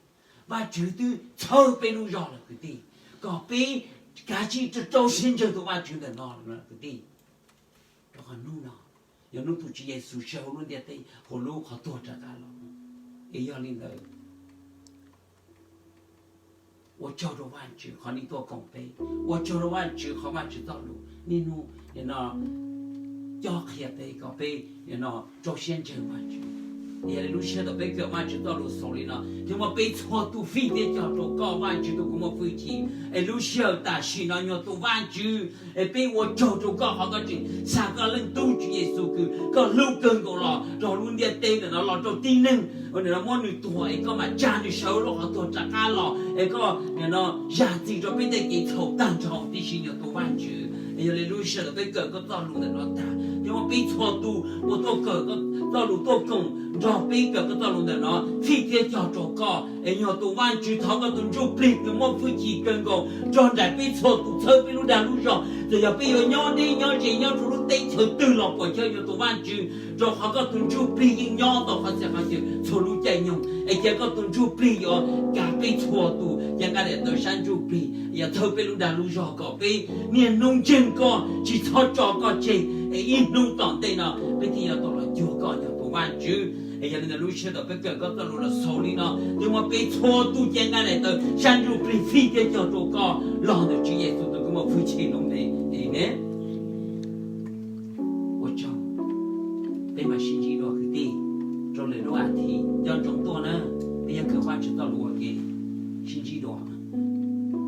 Vajtswv twb txhawb peb lub zog lawm kwv tij, kom peb kav tsij rau siab ntseeg tus Vajtswv ntawm no lawm kwv tij. Rau qhov hnub no yog hnub tus Tswv Yexus sawv hauv lub ntiaj teb hauv lub qhov tuag rov qab los. Es yog li ntawd, ua tsaug rau Vajtswv qhov nej tuaj koom peb, ua tsaug rau Vajtswv qhov Vajtswv txoj lus niaj hnub nim no cob qhia peb kom peb nim no rau siab ntseeg Vajtswv. Es yog li lub sij hawm thaum peb kawm Vajtswv txoj lus xaus li no, thiab muab peb txhua tus fij thiab cog rau koj Vajtswv tus kws muaj hwj chim. Es lub sij hawm tam sim no nyuag tus Vajtswv, es peb ua tsaug rau koj qhov koj tseem xa koj leej tub Tswv Yexus kws koj hlub kawg nkaus los rau lub ntiaj teb ntawm no, los rau tib neeg uas nim no muab nws tuag es koj mam tsa nws sawv lub qhov tuag rov qab los, es koj nim no zam txim rau peb tej kev txhaum tag nrho tib si nyuag tus Vajtswv. Es yog li lub sij hawm peb kawm koj txoj lus ntawm no tag, thiab muab peb txhua tus uas tuaj kawm koj txoj lus tuaj koom nrog peb kawm koj txoj lus ntawm no fij thiab cog rau koj. Es nyuag tus Vajtswv thov koj tus Ntsuj Plig kws muaj hwj chim kawg nkaus nrog nraim peb txhua tus, txhawb peb lub dag lub zog. Txawm yog peb yuav nyob deb nyob ze nyob rau lub teb chaws twg los puam chawj nyuag tus Vajtswv, rau qhov koj tus Ntsuj Plig yeej nyob tau qhov txhia qhov chaw txhua lub caij nyoog. Es cia koj tus Ntsuj Plig yuav kav peb txhua tus, cia nqaij daim tawv sab ntsuj plig yuav txhawb peb lub dag lub zog kom peb niaj hnub ntseeg koj tsis txhob tso koj tseg, es ib hnub tom ntej no peb thiaj yuav tau los cuag koj nyuag tus Vajtswv. Es yog li ntawd lub sij hawm thaum peb kawm koj txoj lus los xaus li no, thiab muab peb txhua tus cia nqaij daim tawv sab ntsuj plig fij thiab cog rau koj los ntawm Tswv Yexus tus kws muaj hwj chim lub npe. Amees.